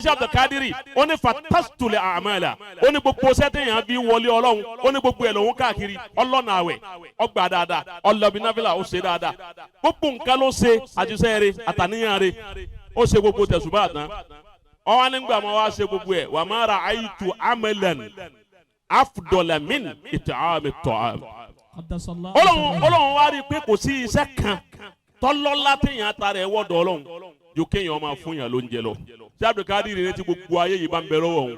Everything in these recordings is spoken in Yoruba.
Ṣé Abdulkadiri ó ní fatastule amala, ó ní gbogbo sẹ́tẹ̀yàn bí wọlé Ọlọ́run, ó ní gbogbo ẹ̀ lòun káàkiri ọlọ́nà àwẹ̀ ọgbà dáadáa, ọlọ́bìnàfílà ó ṣe dáadáa, gbogbo nǹkan ló ṣe, àtisẹ́ rẹ̀ àtàníyàn rẹ̀, ó ṣe gbogbo tẹ̀sùbá tán. Ọwọ́ nígbà máa wá ṣe gbogbo ẹ̀, wa ma ra'aytu amalan afdala min it'ami ta'am. Qaddasallahu. Ọlọ́run wá rí i pé kò sí iṣẹ́ kan tọ́lọ́lá téèyàn ta rẹ̀ wọ́dọ̀ Ọlọ́run ju kéèyàn máa fún yàn lóúnjẹ lọ. Ṣé Abdulkadir ní ti gbogbo ayé yìí bá ń bẹ lọ́wọ́ òun,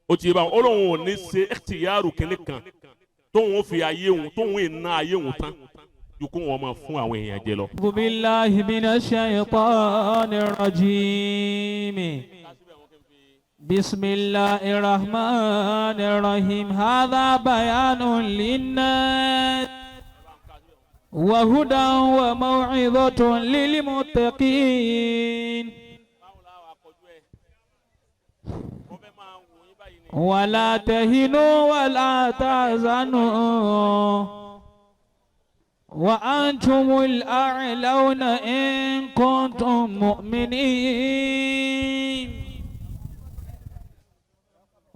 ó ti bá wọn, Ọlọ́run ò ní ṣe ikhtiyaru kínní kan tóun ó fi ayé òun, tóun ò ná ayé òun tán ju kó wọn máa fún àwọn èèyàn jẹ lọ. أعوذ بالله من الشيطان الرجيم. بسم الله الرحمن الرحيم. هذا بيان للناس وهدى وموعظة للمتقين. ولا تهنوا ولا تحزنوا وأنتم الأعلون إن كنتم مؤمنين.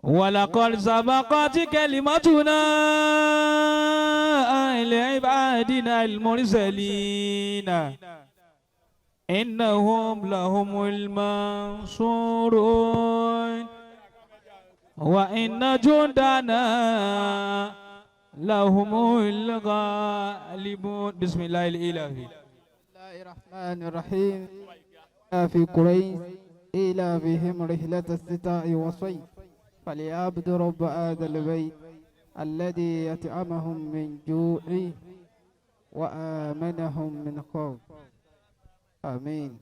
ولقد سبقت كلمتنا لعبادنا المرسلين إنهم لهم المنصورون وإن جندنا لهم الغالبون. بسم الله الإله. الله الرحمن الرحيم. في قريش إيلافهم رحلة الشتاء والصيف فليعبدوا رب هذا البيت الذي يطعمهم من جوع وآمنهم من خوف. آمين.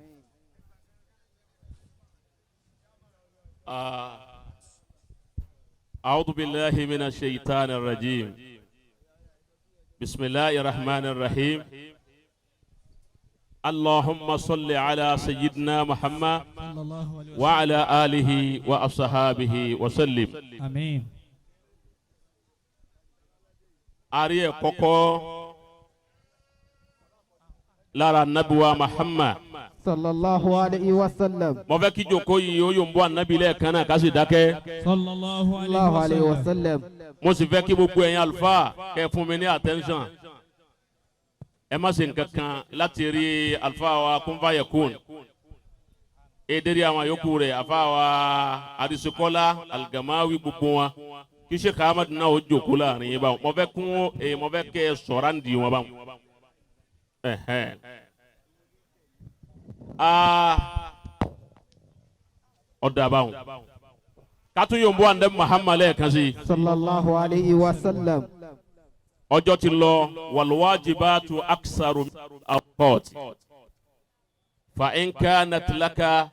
أعوذ بالله من الشيطان الرجيم. بسم الله الرحمن الرحيم. اللهم صل على سيدنا محمد صلى الله عليه وسلم وعلى آله وأصحابه وسلم. آمين. Ari ẹ̀kọ́kọ́ lára nabiwa Muhammad. صلى الله عليه وسلم. Mo fẹ́ kí jòkó yìí ó yóò ń bọ́ anabi lẹ́ẹ̀kan náà ká sì dákẹ́. صلى الله الله عليه عليه وسلم. وسلم. Mo sì fẹ́ kí gbogbo ẹ̀yin àlùfáà kẹ́ fún mi ní attention. Ẹ má ṣe nǹkan kan láti rí àlùfáà wa kúnfàyẹ̀kùn ederi, àwọn yòókù rẹ̀, àfáà wa Àdìsíkọ́lá Algamawi, gbogbo wọn, kí Sheikh Ahmad náà ó jòkó láàrin yín báwọn. Mo fẹ́ kún ẹ, mo fẹ́ kẹ́ ẹ sọ̀rọ̀ àǹdí wọn báwọn. Ẹ̀hẹ́n. Aa, ọ̀dà báwọn kátó yóò bọ́ àǹdẹ́ Muhammad lẹ́ẹ̀kan sí i. صلى الله عليه وسلم. Ọjọ́ ti lọ. Walwajibatu aksaru awqat fa in kanat laka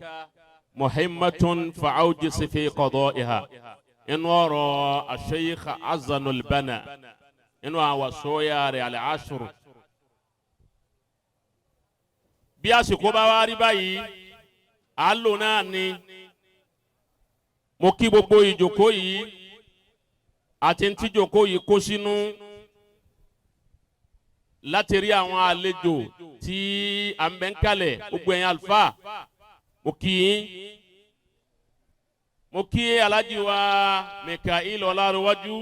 muhimmatun fa'awjis fi qada'iha. Inú ọ̀rọ̀ asheikh Azanul Bana, inú àwọn sọ́yà rẹ̀ al-ashru. Bí àsìkò bá wá rí báyìí, àlò náà ni mo kí gbogbo ìjókòó yìí àti ntí jókòó yìí kó sínú, láti rí àwọn àlejò tí à ń bẹ ń kalẹ̀. Gbogbo ẹ̀yin àlùfáà, mo kí yín. Mo kí Alhaji wa Mikael Ọlárẹ̀wájú,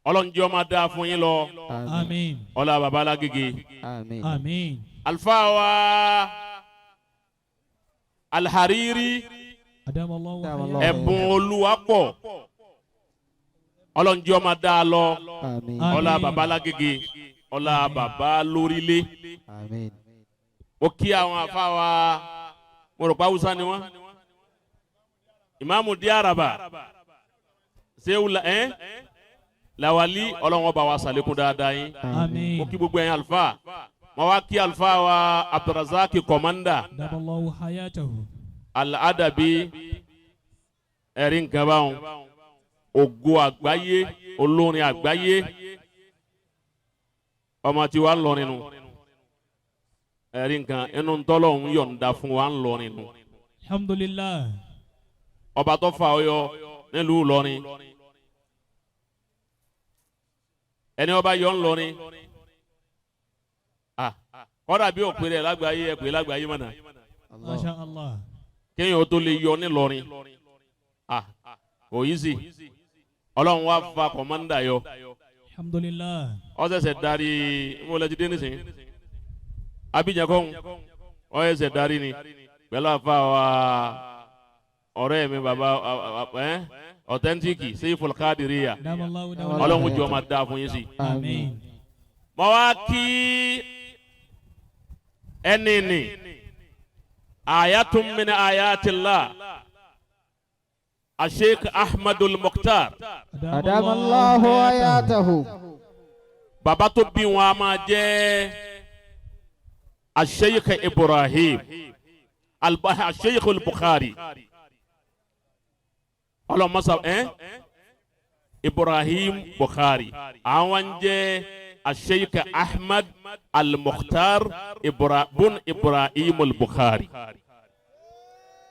ọlọ́njẹ́ ọmọ dáa fún yín lọ. آمين. Ọlá baba alágége. آمين. آمين. Àlùfáà wa Alhariri, أدام الله أدام حياته. الله. Ẹ̀bùn olúwa pọ̀, ọlọ́njẹ́ ọmọ dáa lọ. آمين. آمين. Ọlá baba alágége, ọlá baba lórílẹ̀. آمين. Mo kí àwọn afáwa, mo rò pé Haúsá ni wọn, ìmáàmù di araba sehu la ẹ lawali, ọlọ́wọ́n bá wa sàlékún dáadáa yín. آمين. Mo kí gbogbo ẹ̀yin àlùfáà. Mo wá kí àlùfáà wa Abdulrasaq Kọ̀mọ́ndà. أدام الله حياته. Al-Adabi, ẹ̀rí nǹkan báwọn, ògo àgbáyé, olórin àgbáyé, ọmọ tí wàá lọ nínú ẹ̀rí nǹkan inú ntọ́lọ̀ ń yọ̀ǹda fún wa ń lọ nínú. الحمد لله. Ọba tó fa ọyọ nílùú Ìlọrin, ẹni ọba yọ ńlọrin, kọ́dà bí òpè rẹ̀ lágbàáyé, ẹ pè lágbàáyé mọ̀nà. ما شاء الله. Kéèyàn tó lè yọ nílọrin, ah, kò yí sí. Ọlọ́run wá fa commander yọ. Alhamdulillah. Ó ṣẹ̀ṣẹ̀ darí mo lẹ ti dé nísìnyí Abidjan kọ́hún, ó ṣẹ̀ṣẹ̀ darí ni pẹ̀lú àfa wa, ọ̀rẹ́ mi, baba ẹ̀ authentic Seiful Kadiriya. Adamallahu dawlatahu. Ọlọ́run jọ máa dáa fún yín sí. Àmín. Mo wá kí ẹni ní ayatun min ayatillah, Asheikh Ahmadul Mukhtar. Adamallahu hayatahu. Baba tó bí wọn a máa jẹ́ Asheikh Ibrahim Asheikh Bukhari, ọlọmọsà ẹ Ibrahim Bukhari, àwọn jẹ́ Asheikh Ahmad Al-Mukhtar bun Ibrahim Al-Bukhari.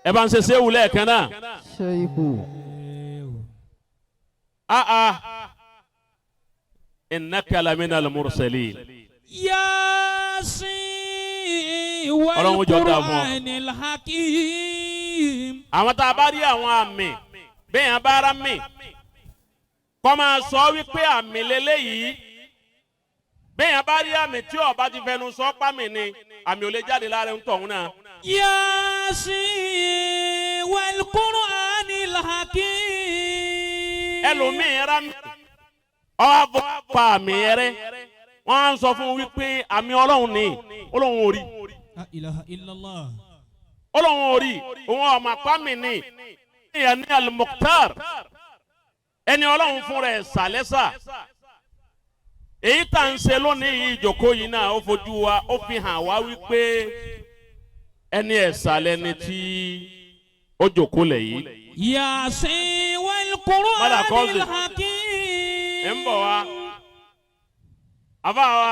Ẹ bá ń ṣe séwù lẹ́ẹ̀kan náà. Sheikhu. Ah ah, innaka lamina al-mursalin. Yasin. Ọlọ́run jọ dáa fún ọ. Wal-Qur'anil Hakim. Àwọn tá a bá rí àwọn àmì bẹ́ẹ̀ yẹn bá rá mi kọ́ máa sọ wípé àmì lélẹ́yìí. Bẹ́ẹ̀ yẹn bá rí àmì tí ó bá ti fẹnu sọ pámì ni, àmì ò lè jáde lára ń tọ̀hún náà. Yasin wal-Qur'anil Hakim. Ẹlòmíín rá mi ọwọ́ pa àmì rẹ, wọ́n á sọ fún un wípé àmì Ọlọ́run ni, Ọlọ́run ò rí. La ilaha illallah. Ọlọ́run ò rí, òun ọmọ àpámì ni. Ìyẹn ní Al-Mukhtar, ẹni Ọlọ́run fún rẹ̀ sàlẹ́sà. Èyí tá à ń ṣe lónìí yìí, ìjókòó yìí náà, ó fojú wa, ó fi hàn wá wípé ẹni ẹ̀sà lẹni tí ó jókòó lẹ̀ yìí. Yasin Mother wal-Qur'anil cousin. Hakim. Ń bọ̀ wá, àfàwà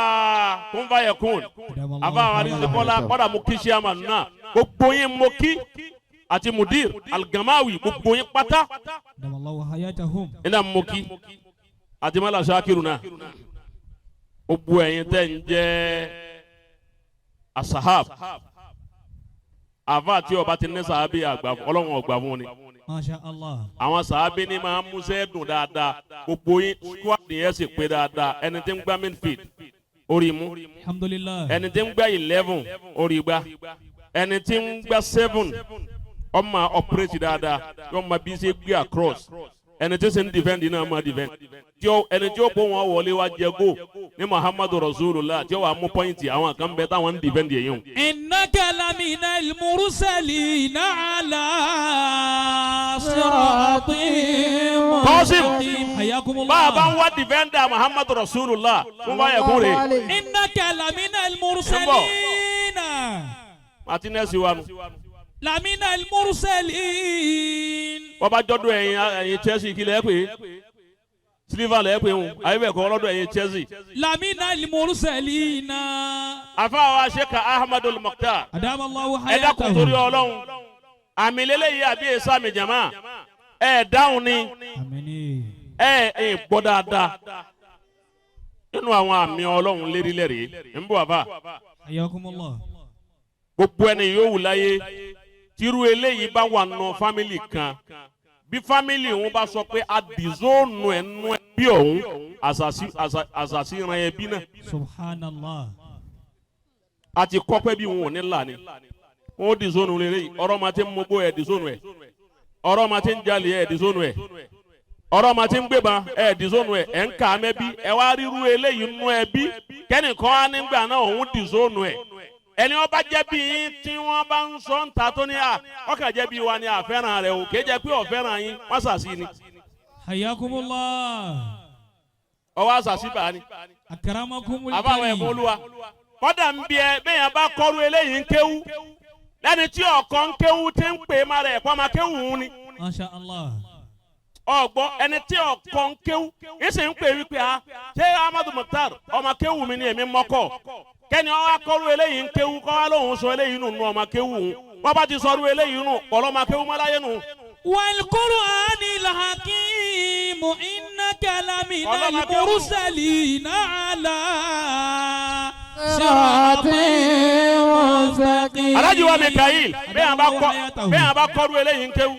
kúnfàyẹ̀kùn, àfàwà arizikọ́lá, kọ́dà mo kí síàmà náà, gbogbo yín mo kí, àti mudir Algamawi, gbogbo yín pátá. Adamallahu hayatahum. Iná mo kí àti mọ́lá Sakiru náà, gbogbo ẹ̀yin tẹ́ ń jẹ́ asahab. Àfa tí ọba ti ní sàábì àgbà, Ọlọ́run ọgbà fún ni. Masha Allah. Àwọn sàábì ní máa ń múṣẹ́ dùn dáadáa. Gbogbo yín, squad yẹn sì pé dáadáa. Ẹni tí ń gbá midfield, orí mú. Alhamdulillah. Ẹni tí ń gbá 11, orí gbá. Ẹni tí ń gbá 7, ọmọ operate dáadáa, yóò máa bí ṣe gbé across. Ẹni tí ń sẹ́ ń defend náà máa defend. Tí ó ẹni tí ó kó wọn wọlé wá jẹ goal ní Muhammadu Rasulullah, tí ó wàá mú point, àwọn kan bẹ táwọn ń defend yẹn o. Innaka lamina al-mursalina ala siratin Qasim. mustaqim. Hayyakumullah. Bá a bá ń wá defender Muhammadu Rasulullah, fún báyẹ̀ kún rè. Innaka lamina al-mursalina. Martinez wa nù. Lamina al-mursalin. Wọ́n bá jọ́dún ẹ̀yin Chelsea, kí lẹ́ pé Silva lẹ́ pé ń àyè bẹ́ẹ̀ kọ́ ọlọ́dún ẹ̀yin Chelsea. Lamina al-mursalina. Àfáà Sheikh Ahmadul Mukhtar. Adamallahu Ẹ dákun torí hayatahum. Ọlọ́run, àmì lélẹ́yìí àbí èso àmì jàmá? Ẹ dáhùn ni. Àmín. Ẹ gbọ́ dáadáa, nínú àwọn àmì Ọlọ́run lérílẹ̀rí ń bọ̀ àbá. Hayyakumullah. Gbogbo ẹni yóò wù láyé tírú eléyìí bá wà nù family kan, bí family òun bá sọ pé a disown ẹ̀ nù ẹbí òun, àṣàṣì ran ẹbí náà. Subhanallah. A ti kọ́ pé bí wọn ò ní là ni wọn ó disown lélẹ́yìí. Ọ̀rọ̀ ma ti ń mugbó, ẹ̀ disown ẹ̀. Ọ̀rọ̀ ma ti ń jalè, ẹ̀ disown ẹ̀. Ọ̀rọ̀ ma ti ń gbébọn, ẹ̀ disown ẹ̀. Ẹ̀ ń kà á mẹ́bí, ẹ̀ wá ríru eléyìí nú ẹbí, kẹ́nìkan á nígbà náà òun disown ẹ̀. Ẹni wọn bá jẹ́ bí yín tí wọ́n bá ń sọ ń ta tó ní à ọkà jẹ́ bí wa ni àfẹ́ràn rẹ̀ o, kì í jẹ́ pé ọ̀fẹ́ràn yín, wọ́n ṣàṣì ni. Hayyakumullah. Ọwọ́ àṣàṣì bá ní. Akramakumul Àbáwọn ẹ̀fọ́ karim. olúwa kọ́dà ń bí ẹ bẹ́ẹ̀ yẹn bá kọ́ru eléyìí ń kéwú, lẹ́ni tí ọ̀kọ́ ń kéwú tí ń pè é má rẹ̀ ẹ̀kọ́ máa kéwú òun ni. Masha Allah. Ọ̀gbọ́ ẹni tí ọ̀kọ́ ń kéwú ń sì ń pè wípé a ṣé Ahmadu Mukhtar ọmọ kéwú mi ni, èmi mọ́kọ̀ kẹ́ni ọ́ akọ́ru eléyìí ń kéwú, kọ́ wá lóhùn sọ eléyìí nù nù ọmọ kéwú òun. Wọ́n bá ti sọrú eléyìí nù, pọ̀lọ́ ọmọ kéwú mọ́láyé nù. Wal-Qur'anil Hakim innaka lamina Ọlọ́mọ kéwú. al-mursalina ala صراط مستقيم. Alájí wa Mikael, bẹ́ẹ̀ bá kọ́ru eléyìí ń kéwú.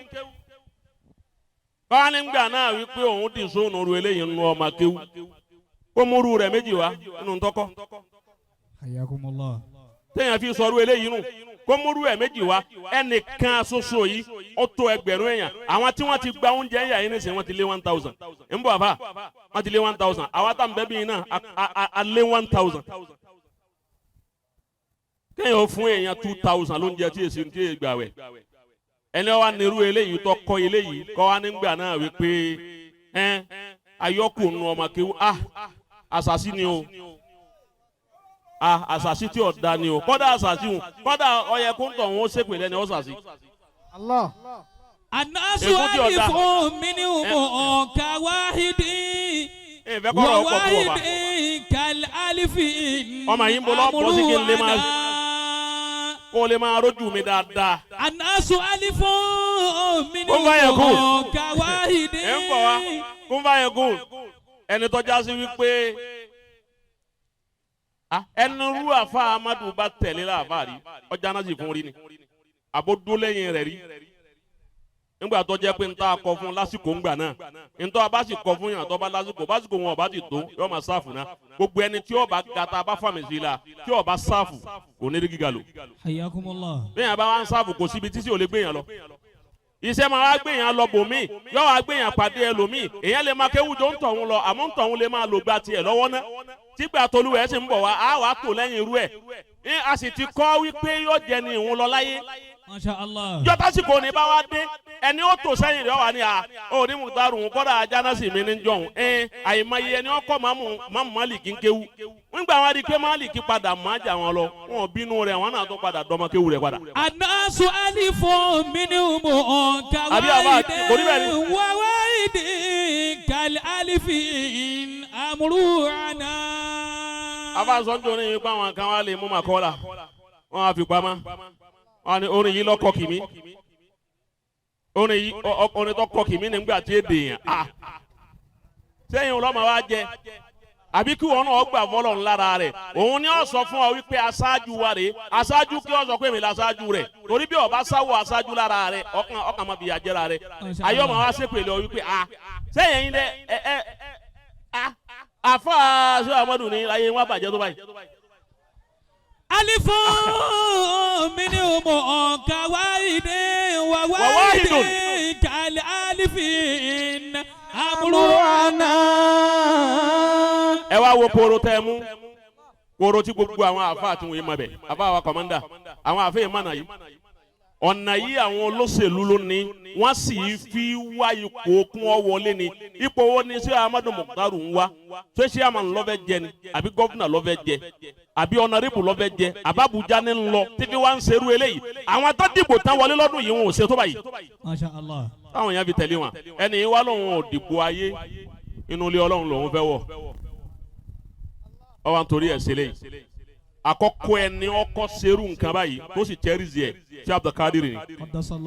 Báwa ní gbà náà wípé òun dì sóònù ru eléyìí ń nu ọmọ kéwú. Kó múru rẹ̀ méjì wá nínú tọkọ. Hayyakumullah. Téèyàn fi sọ̀rọ̀ eléyìí nù, kó múru ẹ̀ méjì wá. Ẹnìkan ṣoṣo yìí ó tó 1000 èèyàn. Àwọn tí wọ́n ti gba oúnjẹ yà yín nísìnyí, wọ́n ti lé 1,000. Ń bọ̀ àfà, wọ́n ti lé 1,000. Àwa tá n bẹ́ bí yín náà a lé 1,000. Kéèyàn ó fún èèyàn 2,000 lóúnjẹ tí èsì tí èè gbà wẹ̀. Ẹni wá nírú eléyìí tó kọ́ eléyìí kọ́ wá nígbà náà wípé ẹ ayọ́kù nu ọmọ kéwú, a àṣàṣì ni o, a àṣàṣì tí ọ̀dà ni o. Kọ́dà àṣàṣì o, kọ́dà ọyẹ kó ń tọ̀ wọ́n ṣépè lẹ́ni ọ̀ṣàṣì. Allah. الناس Ègún tí ọ̀dà. ألف منهم كواحد Ìfẹ́ kọ́rọ̀ ọkọ̀ fún ọba. وواحد كالألف. Ọmọ yìí ń bọ̀ lọ́pọ̀ sí kí n lè máa kó o lè máa rójú mi dáadáa. الناس ألف Kún fáyẹ̀ kù. منهم كواحد. Ẹ̀ ń bọ̀ wá kún fáyẹ̀ kù. Ẹni tọ́já sí wípé ẹnu rú àfa Amadu bá tẹ̀lé láàfà rí, ọjà náà sì fún rí ni àbó dúró lẹ́yìn rẹ̀ rí nígbà tó jẹ́ pé n ta kọ fún lásìkò ńgbà náà, ntọ́ a bá sì kọ fún yàn tó bá lásìkò básìkò wọn ọba ti tó, yóò máa sáfù náà. Gbogbo ẹni tí ó bá gata bá fàmì sí la tí ó bá sáfù kò ní rí gíga lò. Hayyakumullah. Bẹ́ẹ̀ yẹn bá wá ń sáfù, kò síbi tí sì ò lè gbé yàn lọ. Iṣẹ́ máa wá gbé yàn lọ bòmíì, yóò wá gbé yàn pàdé ẹlòmíì. Èèyàn lè máa kéwú jọ ń tọ̀hún lọ, àmọ́ ń tọ̀hún lè máa lò gba tiẹ̀ lọ́wọ́ ná. Tígbà tolúwẹ̀ sì ń bọ̀ wá, á wàá tò lẹ́yìn irú ẹ̀. Ní a sì ti kọ́ wípé yóò jẹ ní ìhun lọ láyé. Masha Allah. Jọtásìkò ní bá wá dé, ẹni ó tò sẹ́yìn rẹ̀ wà ní a ó ní mùtárù ń kọ́dà ajá sì mí ní jọ̀hún. Ẹ̀ àìmọye ẹni ọkọ̀ máàmù Málìkì ń kéwú nígbà wọn di pé Málìkì padà má jà wọn lọ, wọn ò bínú rẹ̀, wọn náà tó padà dọ́mọ kéwú rẹ̀ padà. الناس ألف منهم Àbí àbá, كواحد kò rí bẹ́ẹ̀ ni. وواحد كالألف أمرنا. Afáàsọ́njọ́ ní ipá àwọn kan wá lè mú màkọ́lá, wọn á fi pamọ́. Wọn ní orin yìí lọ́kọ̀ kìmí, orin yìí orin tó kọ kìmí nígbà tí èdè yẹn a sẹ́yìn ọlọ́mọ wa jẹ àbí kí wọn náà gbà fọlọ́ ńlára rẹ̀. Òun ni ó sọ fún ọ wípé aṣáájú wa rèé. Aṣáájú kí ọ sọ pé èmi la aṣáájú rẹ̀, torí bí ọba sáwọ aṣáájú lára rẹ̀, ọkàn máa fi yàjẹ́ra rẹ̀. Ayé ọmọ wa ṣépè lọ wípé a sẹ́yìn yín dẹ ẹ ẹ a àfa ṣé Amadu ní ayé wọn bàjẹ́ tó báyìí. ألف منهم كواحد وواحد. وواحد كالألف أمرنا. Ẹ wá wo kóró tẹ́ ẹ mú, kóró tí gbogbo àwọn àfa àti wọn yìí mọ bẹ. Àfa wa kọmọndà, àwọn àfa yìí mọ̀nà yìí, ọ̀nà yìí àwọn olóṣèlú ló ní, wọ́n sì fi wá ipò kún ọ wọlé ni. Ipò wo ni sí Amadu Mukhtaru ń wá? Ṣé chairman lọ́fẹ̀ jẹ ni, àbí governor lọ́fẹ̀ jẹ, àbí honourable lọ́fẹ̀ jẹ, àbí Abuja ní ń lọ títí wá ń serú eléyìí? Àwọn tó dìbò tán wọlé lọ́dún yìí, wọn ò ṣe tó báyìí. Masha Allah. Táwọn èèyàn fi tẹ̀lé wọn. Ẹni yìí wá lóun ò dìbò ayé, inú ilé Ọlọ́run lòun fẹ́ wọ̀. Ọ wá ń torí ẹ̀ ṣẹlẹ̀ yìí. Àkọ́kọ́ ẹni ọkọ́ serú nǹkan báyìí tó sì cherish ẹ̀, ṣé Abdulkadiri ni.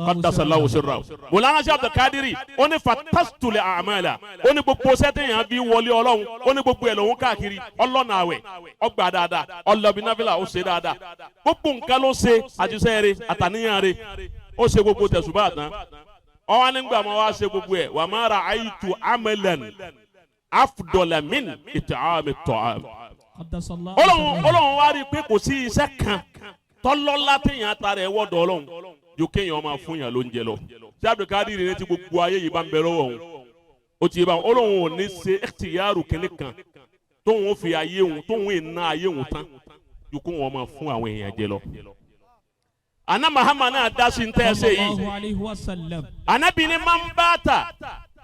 Qaddasallahu sirrahu. Mọ̀lánà sí Abdulkadiri, ó ní fatastule amala, ó ní gbogbo sẹ́tẹ̀yàn bí wọlé Ọlọ́run, ó ní gbogbo ẹ̀ lòun káàkiri. Ọlọ́nà àwẹ̀ ọgbà dáadáa, ọlọ́bi náfìlà ó ṣe dáadáa, gbogbo nǹkan ló ṣe, àtisẹ́ rẹ̀ àtàníyàn rẹ̀, ó ṣe gbogbo tẹ̀sùbá tán. Ọwọ́ nígbà máa wá ṣe gbogbo ẹ̀, wa ma ra'aytu amalan afdala min it'ami ta'am. Ọlọ́run wá rí i pé kò sí iṣẹ́ kan tọ́lọ́lá téèyàn ta rẹ̀ wọ́dọ̀ Ọlọ́run ju kéèyàn máa fún yàn lóúnjẹ lọ. Ṣé Abdulkadir ní ti gbogbo ayé yìí bá ń bẹ lọ́wọ́ òun, ó ti yé báwọn. Ọlọ́run ò ní ṣe ikhtiyaru kínní kan tóun ó fi ayé òun, tóun ì ná ayé òun tán, ju kó wọn máa fún àwọn èèyàn jẹ lọ. Àná Mahama náà dá sí ń tẹ́ ẹ ṣe yìí. Sallallahu alayhi wa sallam. Anabi ni máa ń bá ta,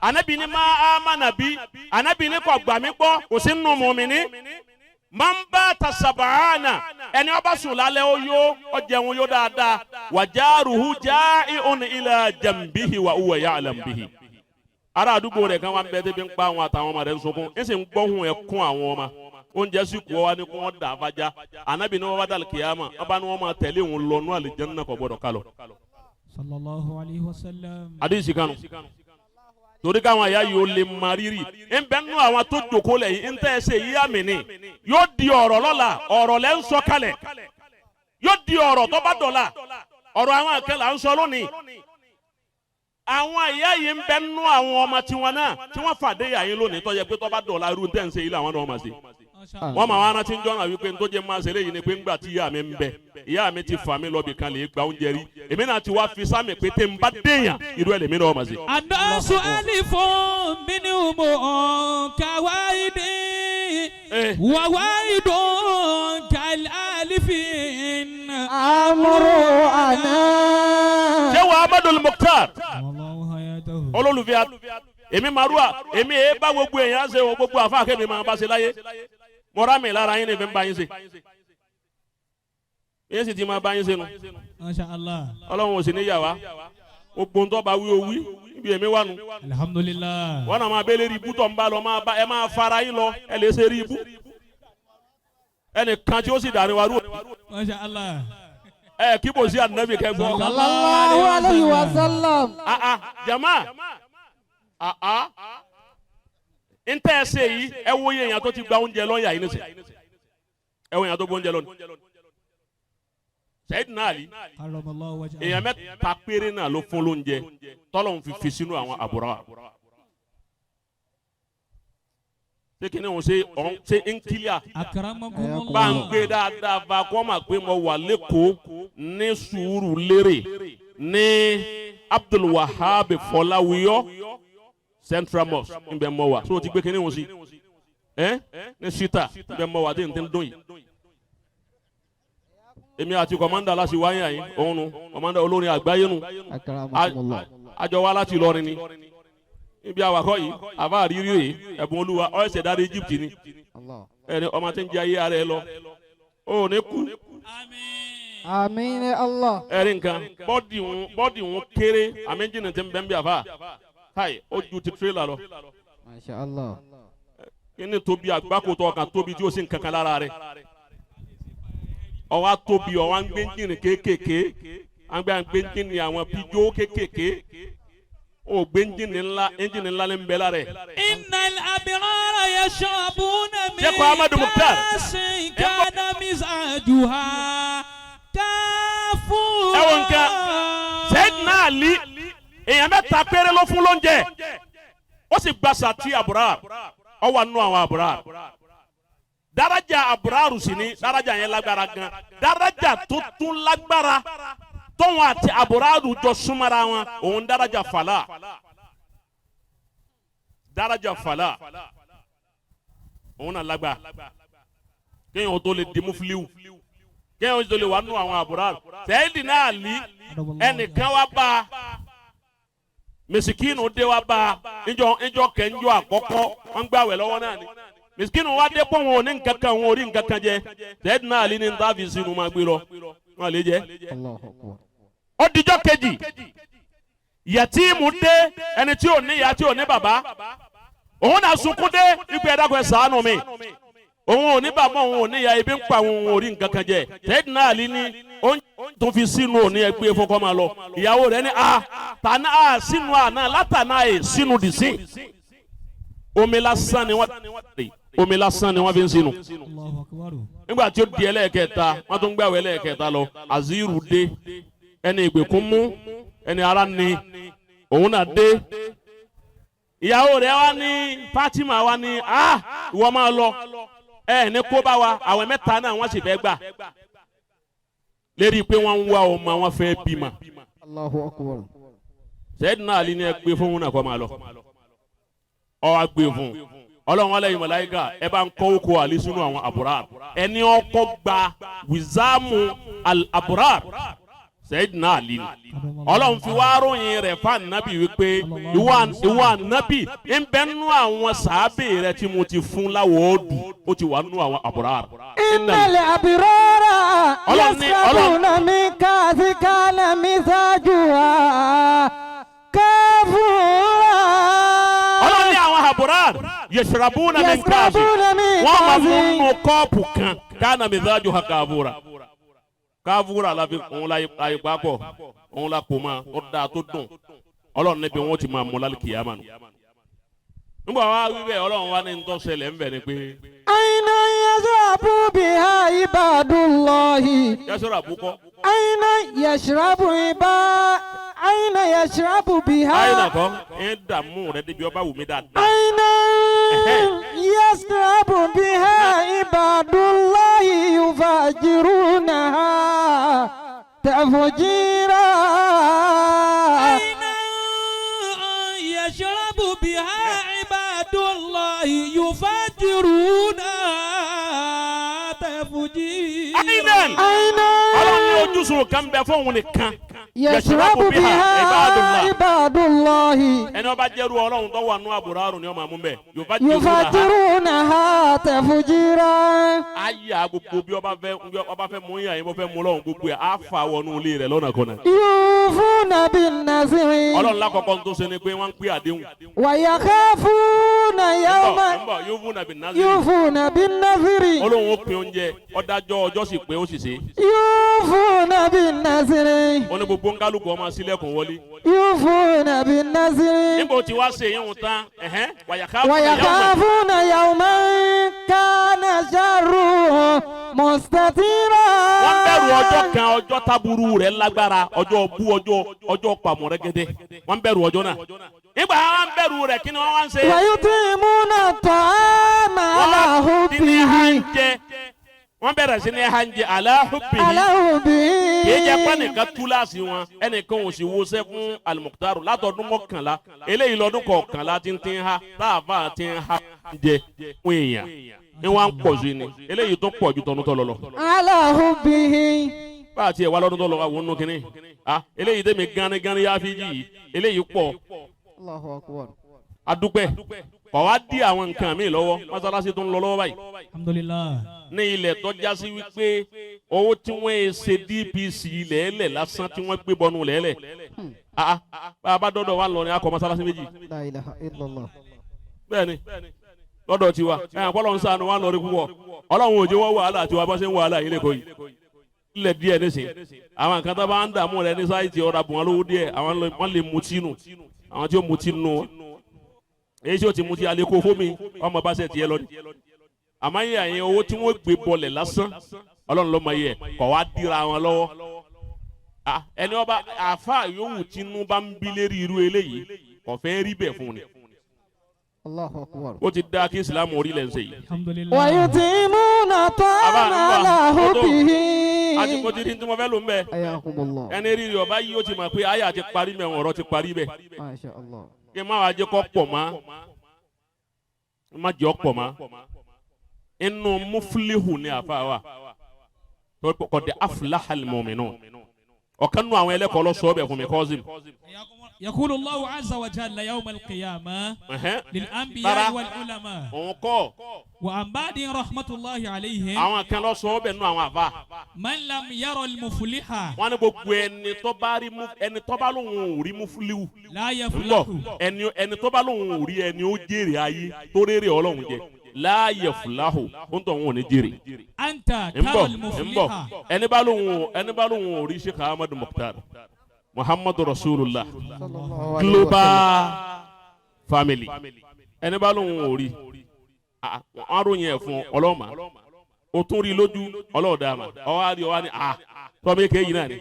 anabi ni máa amana bí, anabi ni kò gbà mí gbọ́, kò sí nù mùmíní. Máa ń bá ta sàbàánà, ẹni ó bá sùn lálẹ́, ó yó, ó jẹun yó dáadáa, wàjáruhu ja'i'un ila jambihi wa huwa ya'lam bihi. Ará àdúgbò rẹ̀ kan wà ń bẹ tẹ́bi ń pa àwọn àtàwọn ọmọ rẹ̀ ń sunkún, ń sì ń gbọ́hùn ẹ̀ kún àwọn ọmọ. Oúnjẹ sì kú ọ wá ní kó wọ́n dà fàájà. Anabi ni wọ́n bá dàlù kìyàmà, wọ́n bá ní wọ́n máa tẹ̀lé òun lọ nú àlìjánnà, kò gbọ́dọ̀ kálọ̀. Sallallahu alayhi wa sallam. Àdìsí kanu. Torí káwọn àyà yìí ó lè mọ rírì. Ń bẹ nínú àwọn tó jòkó lẹ̀ yìí, ń tẹ́ ẹ ṣe yí àmì ni. Yóò di ọ̀rọ̀ lọ́la, ọ̀rọ̀ lẹ́ ń sọ kalẹ̀. Yóò di ọ̀rọ̀ tó bá dọ̀la. Ọ̀rọ̀ àwọn àkẹlà ń sọ lónìí. Àwọn àyà yìí ń bẹ nínú àwọn ọmọ tiwọn náà tí wọ́n fàdé yà yín lónìí, tó yẹ pé tó bá dọ̀la, irú tẹ́ ń ṣe yìí làwọn náà máa ṣe. Wọ́n máa wá rántí ń jọ́nà wípé n tó jẹ́ máa ṣe léyìí ni pé ńgbà tí ìyá mi ń bẹ, ìyá mi ti fà mí lọ bìkan lè gba oúnjẹ rí, èmi náà ti wá fi sámi pé tẹ́ ń bá déyàn, irú ẹ̀ lèmi náà máa ṣe. الناس ألف منهم كواحد وواحد كالألف. أمر أنا. Ṣé wàá Amadul Mukhtar? والله حياته. Olólùfẹ́ èmi màrúwà, èmi èé bá gbogbo èèyàn ṣe o, gbogbo àfa kẹ́mi máa bá ṣe láyé. Mọ̀rá mi lára yín ni fi ń bá yín ṣe, yín sì ti máa bá yín ṣe nu. ما شاء الله. Ọlọ́run ò sì ní yà wá. Gbogbo ń tọ́ bá wí o wí ibi èmi wà nù. الحمد لله. Wọn náà máa bẹ́ẹ̀ lérí ibú tó ń bá lọ, máa bá ẹ máa fara yín lọ, ẹ lè ṣe rí ibú ẹnìkan tí ó sì dàrin wa rú. ما شاء الله. Ẹ kí bò sí ànábì kẹgbọ́. صلى الله عليه وسلم. Ah ah, jama, ah ah, n tẹ́ ẹ ṣe yìí, ẹ wo iye èèyàn tó ti gba oúnjẹ lọ́ọ̀yà yìí nísìn, ẹ wo èèyàn tó gba oúnjẹ lọ́nìí. Sayyidina Ali, كرم الله وجهه. èèyàn mẹ́ta péré náà ló fún lóúnjẹ tọ́lọ́hún fi fi sínú àwọn àbúrò. Ṣé kí ni òun ṣe ọ̀hún ṣe ń kílíà? أكرمكم Bá ń الله. gbé dáadáa bá kọ́ mà pé mo wà lẹ́kọ̀ọ́ ní Sùúrùlérè ní Abdul Wahab Fọláwíyọ Central Mosque nbẹ mọ wa. So o ti gbé kinní wọn sí ẹ ní sita nbẹ mọ wa tí n ti ń dún yìí. Èmi àti commander láti wáyé àyín òun nu commander olórin àgbáyé nu. أكرمكم الله. Àjọ wa láti Ìlọrin ni ibi awakọ̀ yìí, àbá àrírí rèé, ẹ̀bùn olúwa ọ̀ẹ́sẹ̀ dárí Egypt ni. الله. Ẹni ọmọ tí ń jẹ ayé ara ẹ lọ ó ní kú. آمين. آمين يا الله. Ẹ̀rí nǹkan, body ń kéré, àmì engine ti ń bẹ́ ń bí àfà káì, ó ju ti tírélà lọ. ما شاء الله. Kí ni tóbi àgbákòtò ọkàn tóbi tí ó sì ń kankan lára rẹ̀, ọwọ́ tóbi, ọwọ́ ń gbé engine kéékèèké, à ń gbé engine àwọn pijó kéékèèké, ó gbé engine ńlá, engine ńlá ní ń bẹ lára rẹ̀. إن الأبرار يشربون من Sheikh Ahmadu Mukhtar. كأس كان مزاجها كافورا. Ẹ wo nǹkan. Sayyidina Ali, èèyàn mẹ́ta péré ló fún lóúnjẹ, ó sì gba sàtì àbúrà, ọ wà nù àwọn àbúrà. Daraja àbúrà sì ni daraja yẹn lágbára gan, daraja tó tún lágbára tóun àti àbúrà jọ súnmọ́ra wọn, òun daraja fàlà, daraja fàlà òun náà lágbára. Kéèyàn tó lè di mufiliu, kéèyàn tó lè wà nù àwọn àbúrà. Sayyidina Ali, ẹnìkan wá bá a, misikinu dé wá bá a níjọ́ níjọ́ kẹjọ àkọ́kọ́, wọ́n gbàwẹ̀ lọ́wọ́ náà ni. Misikinu wá dé pọ̀, wọn ò ní nǹkan kan, wọn ò rí nǹkan kan jẹ. Sayyidina Ali ní ntá fi sínú máa gbé lọ, wọn lè jẹ. الله أكبر. Ó dijọ́ kejì, yẹtíìmù dé, ẹni tí ò ní ìyá, tí ò ní bàbá, òun náà sunkún dé wípé ẹ dákun, ẹ ṣàánú mi, òun ò ní bàbá, òun ò ní ìyá, ebi ń pa òun, ò rí nǹkan kan jẹ. Sayyidina Ali ní oúnjẹ tó fi sínú òní, ẹgbẹ́ fún kọ́ máa lọ. Ìyàwó rẹ̀ ní a tànà a sínú àná látànà ẹ̀ sínú dìsín, omi lásán ni wọ́n, omi lásán ni wọ́n fi ń sínú. الله أكبر. Nígbà tí ó di ẹlẹ́ẹ̀kẹta, wọ́n tún gbàwé ẹlẹ́ẹ̀kẹta lọ, aziru dé, ẹni ìgbèkùn mú, ẹni ara ni, òun náà dé. Ìyàwó rẹ̀ wá ní Fatima wá ní a ìwọ máa lọ, ẹ ní kó bá wa. Àwẹ̀ mẹ́ta náà wọ́n sì fẹ́ gbà lérí pé wọ́n ń wá ọmọ, wọn fẹ́ bímọ. الله أكبر. Sayyidina Ali ní ẹ gbé fún un náà kó máa lọ. Ọ wá gbé fún un. Ọlọ́run wàlẹ̀ yìí, màláíkà, ẹ bá ń kọ́ oko àlè sínú àwọn àbúrà, ẹni ọkọ gba wìzámù àbúrà, Sayyidina Ali ni. Ọlọ́run fi wá ròyìn rẹ̀ fún ànábì wípé ìwọ ànábì, ń bẹ nú àwọn sàábì rẹ̀ tí mo ti fún láwọ̀ ọ́dù, ó ti wà nú àwọn àbúrà. إن الأبرار Ọlọ́run ní- Ọlọ́run- يشربون من كأس كان مزاجها كافورا. Ọlọ́run ní àwọn àbúrà yashrabuna min káàsì, يشربون من wọ́n máa mú كأس nù kọ́ọ̀pù kan kana mizajuha kafura. Kafura la fi òun la ayé papọ̀, òun la kò ma, ó dáa tó dùn. Ọlọ́run níbi wọn ti máa mú lálẹ́ kìyàmá nù. Nígbà wa wí bẹ́ẹ̀, Ọlọ́run wa ní ń tọ́ ṣẹlẹ̀ ń bẹ̀ ni pé عينا يشرب بها عباد الله. Yasọ̀rọ̀ àbúkọ́. عينا يشرب عباد عينا يشرب بها. Ayé nàkọ́ ń dààmú rẹ débi ọba wù mí dáadáa. عينا يشرب بها عباد الله يفجرونها تفجيرا. عينا يشرب بها عباد الله يفجرونها تفجيرا. عينا. عينا. Ọlọ́run ní ojúsùn kan bẹ fóun nìkan. يشرب بها عباد الله. عباد الله. Ẹni ọba jẹ́rú Ọlọ́run tó wà nù àbúrò ni ọmọ àmú bẹ́ẹ̀. يفجرونها. يفجرونها تفجيرا. Ayé gbogbo bí ọba fẹ́ mú yàn yín, bó fẹ́ mú lọ́hùn, gbogbo ẹ̀ á fà wọnú ilé rẹ̀ lọ́nà kan náà. يوفون بالنذر. Ọlọ́run lákọ̀ọ́kọ́ tó ṣe ni pé wọ́n ń pè àdéhùn. ويخافون يوما. Ń bọ̀, يوفون بالنذر. يوفون بالنذر. Ọlọ́run ó pín oúnjẹ, ọ̀dájọ́ ọjọ́ sì pé ó sì ṣe. يوفون بالنذر. Wọ́n ní gbogbo ńkálukú ọmọ sílẹ̀kùn wọlé. يوفون بالنذر. Nígbà tí wàá ṣe yín tán, ẹ̀hẹ́n, ويخافون. ويخافون يوما كان شره مستطيرا. Wọ́n bẹ̀rù ọjọ́ kan, ọjọ́ táburú rẹ̀ lágbára, ọjọ́ bú, ọjọ́ pàmò rẹ́gẹ́dẹ́. Wọ́n bẹ̀rù ọjọ́ náà. Nígbà wọn bẹ̀rù rẹ̀, kí ni wọ́n wá ń ṣe? ويطعمون الطعام على Wọ́n ti ní حبه. hànjẹ, wọ́n bẹ̀rẹ̀ sí ní hànjẹ على حبه. على حبه. Kì í jẹ́ pé ẹnìkan túláàsì wọn, ẹnìkan ò sì wọṣẹ́ fún Alimọ̀tàrù látọdún 11. Eléyìí lọ́dún kọ̀ọ̀kànlá tí ń ti ń ha táàfà tí ń ha jẹ fún èèyàn ní wọ́n á ń pọ̀ sí ni. Eléyìí tó pọ̀ ju tọdún tó lọ lọ. على حبه. Bá a tiẹ̀ wá lọ́dún tó lọ wá wọnú kínní, ah, eléyìí tẹ̀mí gánni gánni yá fi jì yìí, eléyìí pọ̀. الله أكبر. Adúpẹ́, kọ̀ wá dí àwọn nǹkan míì lọ́wọ́. Mọ́sálásí tó ń lọ lọ́wọ́ báyìí الحمد لله. ní ilẹ̀ tó já sí wípé owó tí wọ́n ṣe DPC ilẹ̀ ẹlẹ̀ lásán tí wọ́n gbé bọnú lẹ́lẹ̀, ah, bá a bá dọ́dọ̀ wa lọ ní akọ mọ́sálásí méjì. لا إله إلا الله. Bẹ́ẹ̀ ni lọ́dọ̀ tiwa ẹ̀ àpọ́lọ́ ń sànù wa lọ́rí púpọ̀. Ọlọ́run ò jẹ́ wọ́n wàhálà tiwa bá ṣe ń wàhálà yìí lẹ́kọ̀ọ́ yìí ilẹ̀ díẹ̀ nísìn. Àwọn nǹkan tó bá ń dààmú rẹ ní site, ọ̀rọ̀ àbùn wọn lówó díẹ̀, àwọn wọ́n lè mutí nù, àwọn tí ó mutí nù wọn, èyí tí ó ti mutí alẹ́ kó fómi ọmọ bá ṣe tiẹ̀ lọ ni. Àmọ́ yẹ àyẹn owó tí wọ́n gbé bọlẹ̀ lásán, Ọlọ́run ló mọ iye ẹ̀, kọ̀ wá dira wọn lọ́wọ́. Ah, ẹni ọba àfa yòówù tínú bá ń bí lérí irú eléyìí, kò fẹ́ rí bẹ̀ fún ni. الله أكبر. Ó ti dá kí Islam orílẹ̀ ń ṣe yìí. الحمد لله. ويطعمون الطعام على حبه. Àti mo ti rí tí mo fẹ́ lò ń bẹ̀. حياكم الله. Ẹni rírì ọba yìí, ó ti mọ̀ pé àyà ti parí mẹ́, ọ̀rọ̀ ti parí bẹ̀. ما شاء الله. Kí n má wàá jẹ́ kó pọ̀ mọ́, n má jẹ́ ọ́ pọ̀ mọ́. Inú مفلح ni àfa wa قد أفلح المؤمنون. Ọ̀kan nù àwọn ẹlẹ́kọ̀ọ́ lọ sọ ọ́ bẹ̀ fún mi, kọ́sìm. يقول الله عز وجل يوم القيامة للأنبياء والعلماء Òun kọ́. وعن بعد رحمة الله عليهم. Àwọn kan lọ sọ ọ́ bẹ̀ nù àwọn àfa. من لم يرى المفلح. Wọn ní gbogbo ẹni tó bá rí mú, ẹni tó bá lóun ò rí مفلح لا ń يفلح. bọ̀, ẹni tó bá lóun ò rí ẹni ó jèrè ayé tó rérè Ọlọ́run jẹ, لا يفلح, ó ń tọ̀ wọn ò ní jèrè. أنت Ń bọ̀ ترى ń bọ̀. المفلح. Ẹni bá lóun ò rí Sheikh Ahmad Mukhtar Muhammadu Rasulullah صلى الله عليه وسلم. Global Family, ẹni bá lóun ò rí, ah, wọn ròyìn ẹ̀ fún ọlọ́mà, o tún rí lójú ọlọ́ọ̀dà mà, ọwọ́ àrí ọwọ́ ni, ah, tọ́mọ èké yìí náà ni,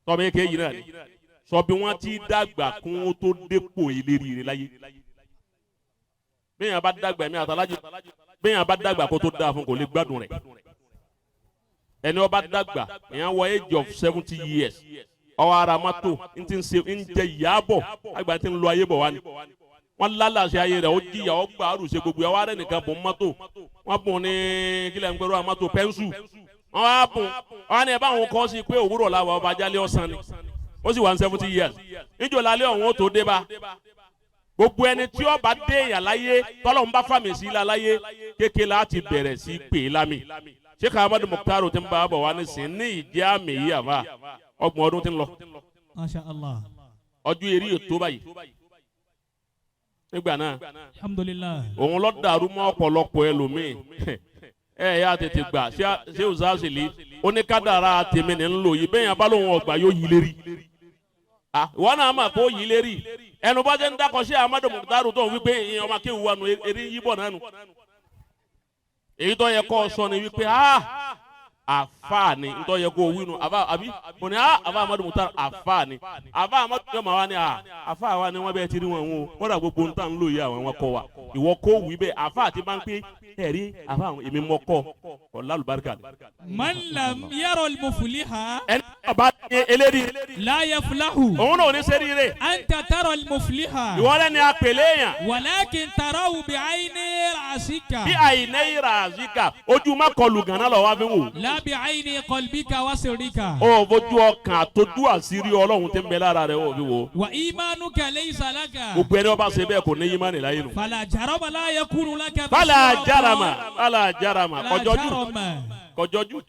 tọ́mọ èké yìí náà ni. Sọ bí wọ́n ti dàgbà kún ó tó dépò ìlérí rẹ̀ láyé. Bẹ́ẹ̀ bá dàgbà, ẹ̀mí àtàlájì, bẹ́ẹ̀ bá dàgbà kó tó dáa fún, kò lè gbádùn rẹ̀. Ẹni ó bá dàgbà, èèyàn wọ age of 70 years, ọwọ́ ara mọ́tò ń ti ń ṣe ń jẹ ìyá bọ̀, àgbà tí ń lo ayé bọ̀ wá ni wọ́n lálàsẹ ayé rẹ̀, ó jìyà, ó gbà àrùsẹ gbogbo ẹ̀ wá rẹ̀ nìkan bùn mọ́tò, wọ́n bùn ní kílẹ̀ ń gbẹ́rù àwọn mọ́tò pẹ́ńsù, wọ́n wá bùn wọ́n á ní ẹ bá àwọn kọ́ sí pé òwúrọ̀ la wà, ọba jálẹ̀ ọ̀sán ni, ó sì wà ní 70 years níjọ́ lálẹ́ ọ̀hún ó tó dé bá. Gbogbo ẹni tí ó bá dé èèyàn láyé, tọ́lọ̀ ń bá fàmì sí la láyé, kékeré láti bẹ̀rẹ̀ sí pè é lámì. Sheikh Ahmadu Mukhtar ti ń bá a bọ̀ wá nísìnyí ní ìjẹ́ àmì yìí, àbá 30 ọdún ti ń lọ. ما شاء الله. Ọjọ́ eré ètò báyìí nígbà náà. الحمد لله. Òun lọ dàrú mọ́ ọ̀pọ̀lọpọ̀ ẹlòmíì. Ẹ yà tètè gbà ṣé òṣàṣìlì oníkádàrá tèmi ní ń lò yìí. Bẹ́ẹ̀ yẹn bá lóun ọgbà yóò yí lérí. Ah, ìwọ náà mà kó yí lérí. Ẹnu bá jẹ́ ń dákọ̀ sí Amadu Muktaru tó ń wípé ìyẹn ọmọ akéwù wa nù eré yíbọ̀ náà nù. Èyí tó yẹ kó o sọ ni wípé àfa ni ntọ́ yẹ kó o wí nu àfa àbí kò ní àfa Amadu Muktaru àfa ni àfa Amadu yọ màá wa ni àfa wa ni wọ́n bẹ́ẹ̀ ti rí wọn o kódà gbogbo ń tàn lóye àwọn wọn kọ wa ìwọ kó wí bẹ́ẹ̀ àfa àti máa ń pé ẹ̀rí àfa àwọn èmi mọ́ kọ́ ọ̀ lálùbáríkà ni. Man lam yara al-mufliha Ẹni bàbá ní eléri la yaflahu. òun náà ò ní sẹ́rí rẹ̀. Anta tara al-mufliha Ìwọ lẹ́ni apèlé yàn walakin tarahu bi'ayni ra'sika bí àìní ìràzíkà ojú má kọlù gànà lọ wá fi wò. la bi'ayni qalbika wa sirrika. Ó fojú ọkàn àtọjú àṣírí Ọlọ́run tí ń bẹ lára rẹ̀ ó fi wò. Wa imanuka laysa laka. Gbogbo ẹni ọba ṣe bẹ́ẹ̀ kò ní yímánì láyé nù. Fala jarama la yakunu laka. Fala jarama, fala jarama, La kọjọjú jarama kọjọjú.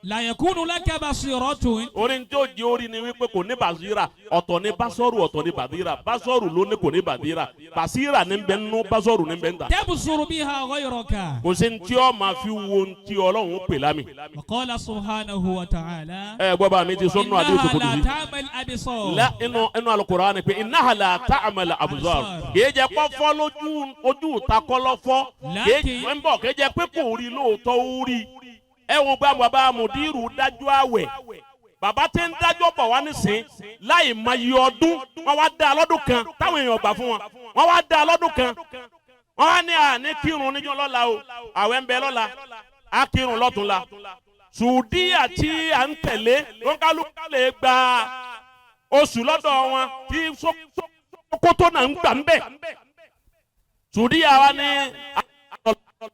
la yakunu laka basiratun. Orin tí ó di orí ni wípé kò ní basira, ọ̀tọ̀ ní basọ́rù, ọ̀tọ̀ ní basira. Basọ́rù ló ní kò ní basira, basira ní bẹ nínú, basọ́rù ní bẹ ń ta. Tabsuru biha ghayraka. Kò sí ntí ọ máa fi wo ntí Ọlọ́run pè lámì. Wa qala subhanahu wa ta'ala. Ẹ gbọ́ bá mi ti sọ́nù àdéhùn Innaha kò la sí. ta'mal absar. La inú inú Al-Qur'an ni pé innaha la ta'mal absar. Kìí jẹ́ kó fọ́ lójú ojú ìta kọ́ lọ́ fọ́. Kìí ń bọ̀ kìí jẹ́ pé kò rí lóòótọ́ ó rí. Ẹ wo gba bàbá Mùdírù dájú àwẹ̀. Bàbá tí ń dájọ́ bọ̀ wá nísìn láì mọ iye ọdún. Wọ́n wá dá a lọ́dún kan táwọn èèyàn gbà fún wọn. Wọ́n wá dá a lọ́dún kan. Wọ́n wá ní àní kírun níjọ́ lọ́la o. Àwẹ̀ ń bẹ lọ́la. Á kírun lọ́túnla. Sùdíyà tí à ń tẹ̀lé lóńkálùkù lè gba oṣù lọ́dọ̀ wọn tí kótó náà ń gbà ń bẹ̀. Sùdíyà wa ní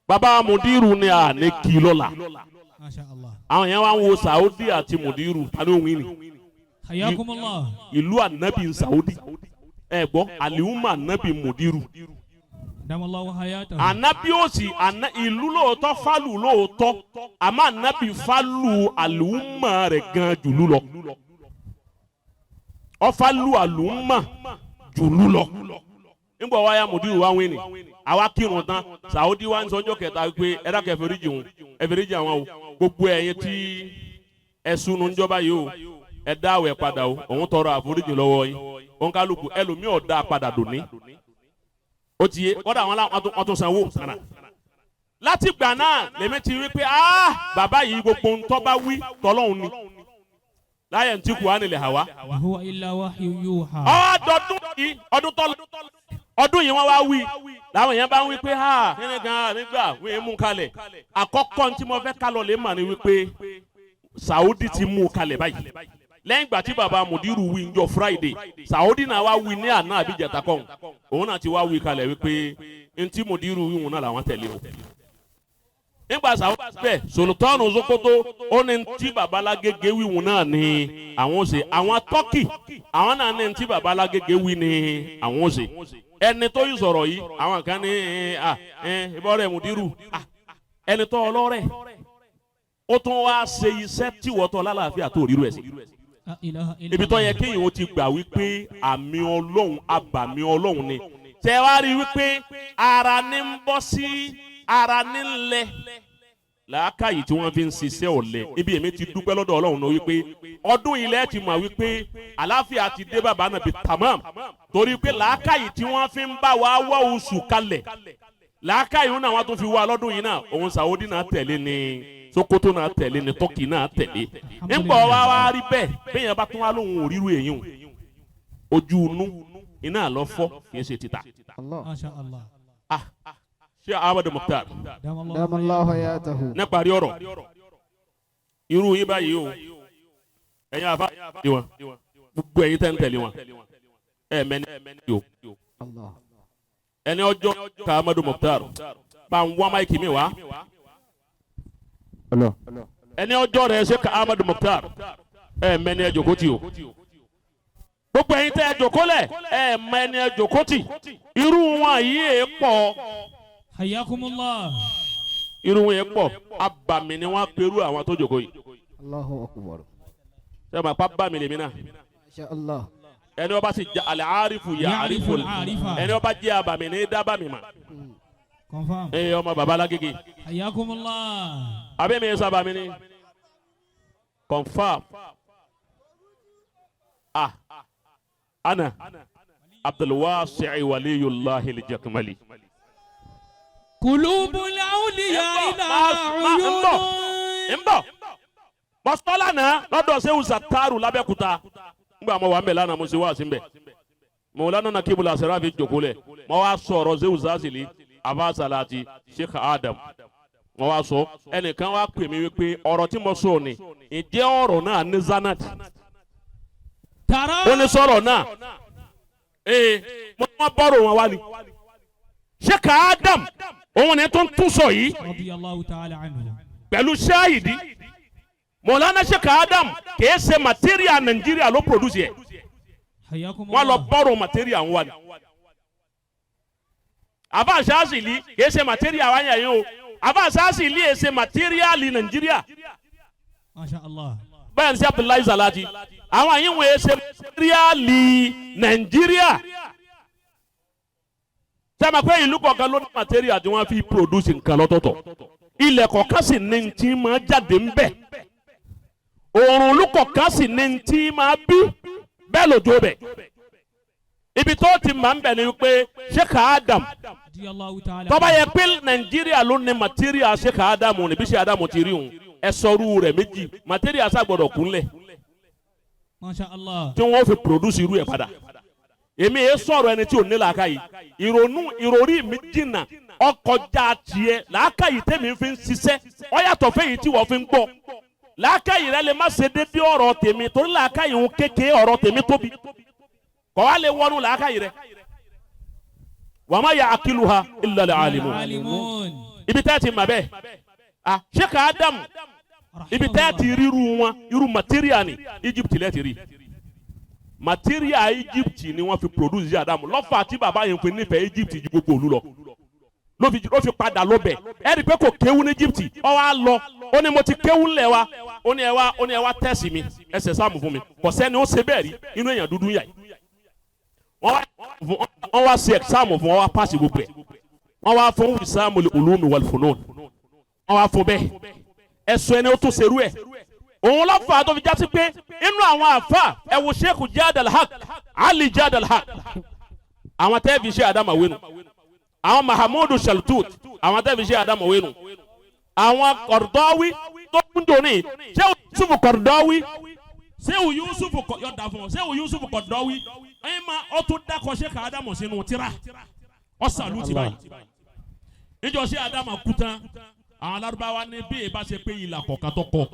bàbá Mùdírù ni à ní kí lọ́la. Masha Allah. Àwọn yẹn wá ń wo Saudi àti Mùdírù tani òun ni Hayakumullah. ìlú ànábì Saudi ẹ gbọ́ àlìhùmà ànábì Mùdírù. Damallahu hayatahu. Ànábì òsì ìlú lóòótọ́ fálù lóòótọ́ àmọ́ ànábì fálù àlìhùmà rẹ̀ gan jùlú lọ. Ọfálù àlìhùmà jùlú lọ. Nígbà wáyà Mùdírù wá wíìnì àwa kírun tán Saudi wa ń sọjọ́ kẹta pé ẹ dákẹ́ ẹ̀fẹ̀ríjì wọn ẹ̀fẹ̀ríjì àwọn o gbogbo ẹ̀yin tí ẹ sunu ńjọba yìí o ẹ dá àwẹ̀ padà o òun tọrọ àforíjì lọ́wọ́ yín òun kálukú ẹlòmíì ọ̀dà padà dòní ó ti yé kọ́dà àwọn wọ́n tún sanwó sanra láti gbà náà lèmi ti wí pé bàbá yìí gbogbo ń tọ́ bá wí tọ́lọ́hún ni láyé ntí kù á nílẹ̀ hàwá. Huwa illa wahyu yuha. Ọdọọdún yìí ọdún tọ́ ọdún yìí wọ́n wá wí làwọn èèyàn bá ń wí pé ha kíni gan nígbà wọ́n mú kalẹ̀ àkọ́kọ́ tí mo fẹ́ kálọ̀ lè mà ní wípé Saudi ti mú kalẹ̀ báyìí lẹ́yìn ìgbà tí baba Mudiru wí njọ́ Friday Saudi náà wá wí ní àná àbí jẹta kọ́ òun náà ti wá wí kalẹ̀ wípé ntí Mudiru wí wọn náà làwọn tẹ̀lé o nígbà Saudi bẹ́ẹ̀ Sultanu Sokoto ó ní ntí babalágége wí wọn náà ní àwọn ṣe àwọn Tọ́kì àwọn náà ní ntí babalágége wí ní àwọn ṣe ẹni tó yìí sọ̀rọ̀ yìí àwọn kan ní ìbọ̀rẹ̀ Mudiru ẹni tó ọlọ́rẹ̀ ó tún wá ṣe iṣẹ́ tí wọ́n tọ́ lálàáfíà tó ríru ẹ̀ sí. Ibi tó yẹ kéèyàn ó ti gbà wípé àmì Ọlọ́run abàmì Ọlọ́run ni tẹ wá rí wípé ara ní ń bọ́ sí ara ní ń lẹ làákàyè tí wọ́n fi ń ṣiṣẹ́ ọ̀lẹ ibi èmi ti dúpẹ́ lọ́dọ̀ Ọlọ́run náà wípé ọdún ilẹ̀ ti mọ̀ wípé àlàáfíà ti dé bàbá náà bí tamam torí pé làákàyè tí wọ́n fi ń bá wa wá oṣù kalẹ̀ làákàyè náà wọ́n tún fi wá lọ́dún yìí náà òun Saudi náà tẹ̀lé ni Sokoto náà tẹ̀lé ni Tọ́kì náà tẹ̀lé ńgbọ̀ wá wá rí bẹ́ẹ̀ bẹ́ẹ̀ yẹn bá tún wá lóhùn òríru èyí o ojú inú iná lọ fọ́ kì í ṣe títà. Masha Allah. Ṣé Ahmadu Mukhtar. Damallahu hayatahu. Níparí ọ̀rọ̀ irú yín báyìí o ẹ̀yin àfa wọn gbogbo ẹ̀yin tẹ́ ń tẹ̀lé wọn ẹ̀ mẹ́ni o ẹni ọjọ́ ká Ahmadu Mukhtar bá ń wá máìkì mi wá ẹni ọjọ́ rẹ̀ ṣe ká Ahmadu Mukhtar ẹ̀ mẹ́ni ẹ̀ jòkó tì o gbogbo ẹ̀yin tẹ́ ẹ jòkó lẹ̀ ẹ̀ mẹ́ni ẹ̀ jòkó tì irú wọn yìí ẹ̀ pọ̀. Hayyakumullah. Irú wọn yẹn pọ̀ abàmì ni wọ́n perú àwọn tó jòkó yìí. Allahu akbar. Ṣé ma pa bàmì lèmi náà. Masha Allah. Ẹni ó bá sì jẹ́ al-arifu ya'rifu ẹni ó bá jẹ́ abàmì ní dábàmì mà. Confirm. Ẹ ọmọ baba alágége. Hayyakumullah. Abẹ́ mi yẹn sábà mi ni. Confirm. Ah. Ana. Abdulwasi Waliyullahi Al-Jakmali. قلوب الأولياء لها ń bọ̀ عيون ń bọ̀ mọ́sálà náà lọ́dọ̀ Sehu Sataru lábẹ́kúta. Ngbà mo wà ń bẹ̀ lánàá, mo ṣe wá sí ń bẹ̀. Mọ̀lánà náà kíbula sẹ́ráfì jòkó lẹ̀, mo wá sọ̀rọ̀ Sehu Sasili Afa Salati Sheikh Adam. Mo wá sọ, ẹnìkan wá pè mí wípé ọ̀rọ̀ tí mo sọ ni, ǹjẹ́ ọ̀rọ̀ náà ní zanat? ترى Ó ní sọ̀rọ̀ náà ee, mo ní wọ́n bọ́rọ̀ wọn wá ni. Sheikh Adam òun ni tó ń tún sọ yìí رضي الله تعالى عنه. Pẹ̀lú ṣáàyìdí Mọ̀lánà Sheikh Adam, kìí ṣe material Nàìjíríà ló produce yẹ. حياكم Wọ́n lọ الله. Borrow material ń wá ni. Àfa Ṣáàṣìlì kìí ṣe material wáyà yìí o. Àfa Ṣáàṣìlì yìí ṣe material Nàìjíríà. ما شاء الله. Bẹ́ẹ̀ ni sí Abdullahi Salati, àwọn àyìn wọ́n ṣe material Nàìjíríà. Sẹ́mi pé ìlú kọ̀ọ̀kan ló ní material tí wọ́n fi produce nǹkan lọ́tọ̀ọ̀tọ̀, ilẹ̀ kọ̀ọ̀kan sì ní ti máa jáde ń bẹ̀, òòrùn ìlú kọ̀ọ̀kan sì ní ti máa bí bẹ́ẹ̀ lójó bẹ̀. Ibi tó ti máa ń bẹ̀ ni wípé Sheikh Adam, رضي الله تعالى tọ́ba عنه. yẹ pé Nàìjíríà ló ní material Sheikh Adam níbi Sheikh Adam ti rí òun, ẹ sọrú rẹ̀ méjì, material sàgbọ̀dọ̀ kúnlẹ̀ ما شاء الله. tí wọ́n fi produce irú ẹ̀ padà. Èmi yẹn sọ̀rọ̀ ẹni tí ò ní làákàyè. Ìrònú ìròrí mi jìnnà, ọkọjá tiẹ̀. Làákàyè tèmi fi ń ṣiṣẹ́ ọ yàtọ̀ fẹ́yìí tí wọ́n fi ń gbọ́. Làákàyè rẹ lè má ṣe déédéé ọ̀rọ̀ tèmi, torí làákàyè ń kéke, ọ̀rọ̀ tèmi tóbi, kọ́ wa lè wọnú làákàyè rẹ. Wa ma ya'qiluha illa al-alimun. العالمون. Ibi tẹ́ ti mà bẹ́ẹ̀, ah, Sheikh Adam, ibi tẹ́ ti ríru wọn, irú material ni Egypt lẹ́ ti rí. Material Egypt ni wọ́n fi produce Adam. Lọ́fà tí bàbá yẹn fi nífẹ̀ẹ́ Egypt ju gbogbo òlu lọ, ló fi padà lọ́bẹ̀. Ẹ rí i pé kò kéwú ní Egypt, ó wá lọ, ó ní mo ti kéwú ńlẹ̀ wa, ó ní ẹ wá, ó ní ẹ wá tẹ̀sí mi, ẹ ṣe sáàmù fún mi. Kò sẹ́ni ó ṣe bẹ́ẹ̀ rí inú èèyàn dúdú yà yìí. Wọ́n wá ṣe exam fún wọn, wá pass gbogbo ẹ̀, wọ́n wá fún Wisamul Ulumi wal Funun, wọ́n wá fún bẹ́ẹ̀. Ẹ̀sùn ẹni ó tún ṣerú ẹ̀, òun ló fà á tó fi jásí pé inú àwọn àfa, ẹ wo Sheikh Jad al-Haq, Ali Jad al-Haq, àwọn tẹ́ fi ṣe Adama wénu, àwọn Mahamudu Shaltut, àwọn tẹ́ fi ṣe Adama wénu, àwọn Qaradawi tó ń dòní, Sheikh Yusuf Qaradawi, Sheikh Yusuf yọ da fún ọ, Sheikh Yusuf Qaradawi ẹ̀yin ma ọ tún dákọ̀ Sheikh Adamu sínú tíra ọ̀sàlù ti báyìí. Níjọ́ ṣé Adama kú tán, àwọn alárúbáwá ní bí ìbá ṣe pé ìlà kọ̀ọ̀kan tó kọ,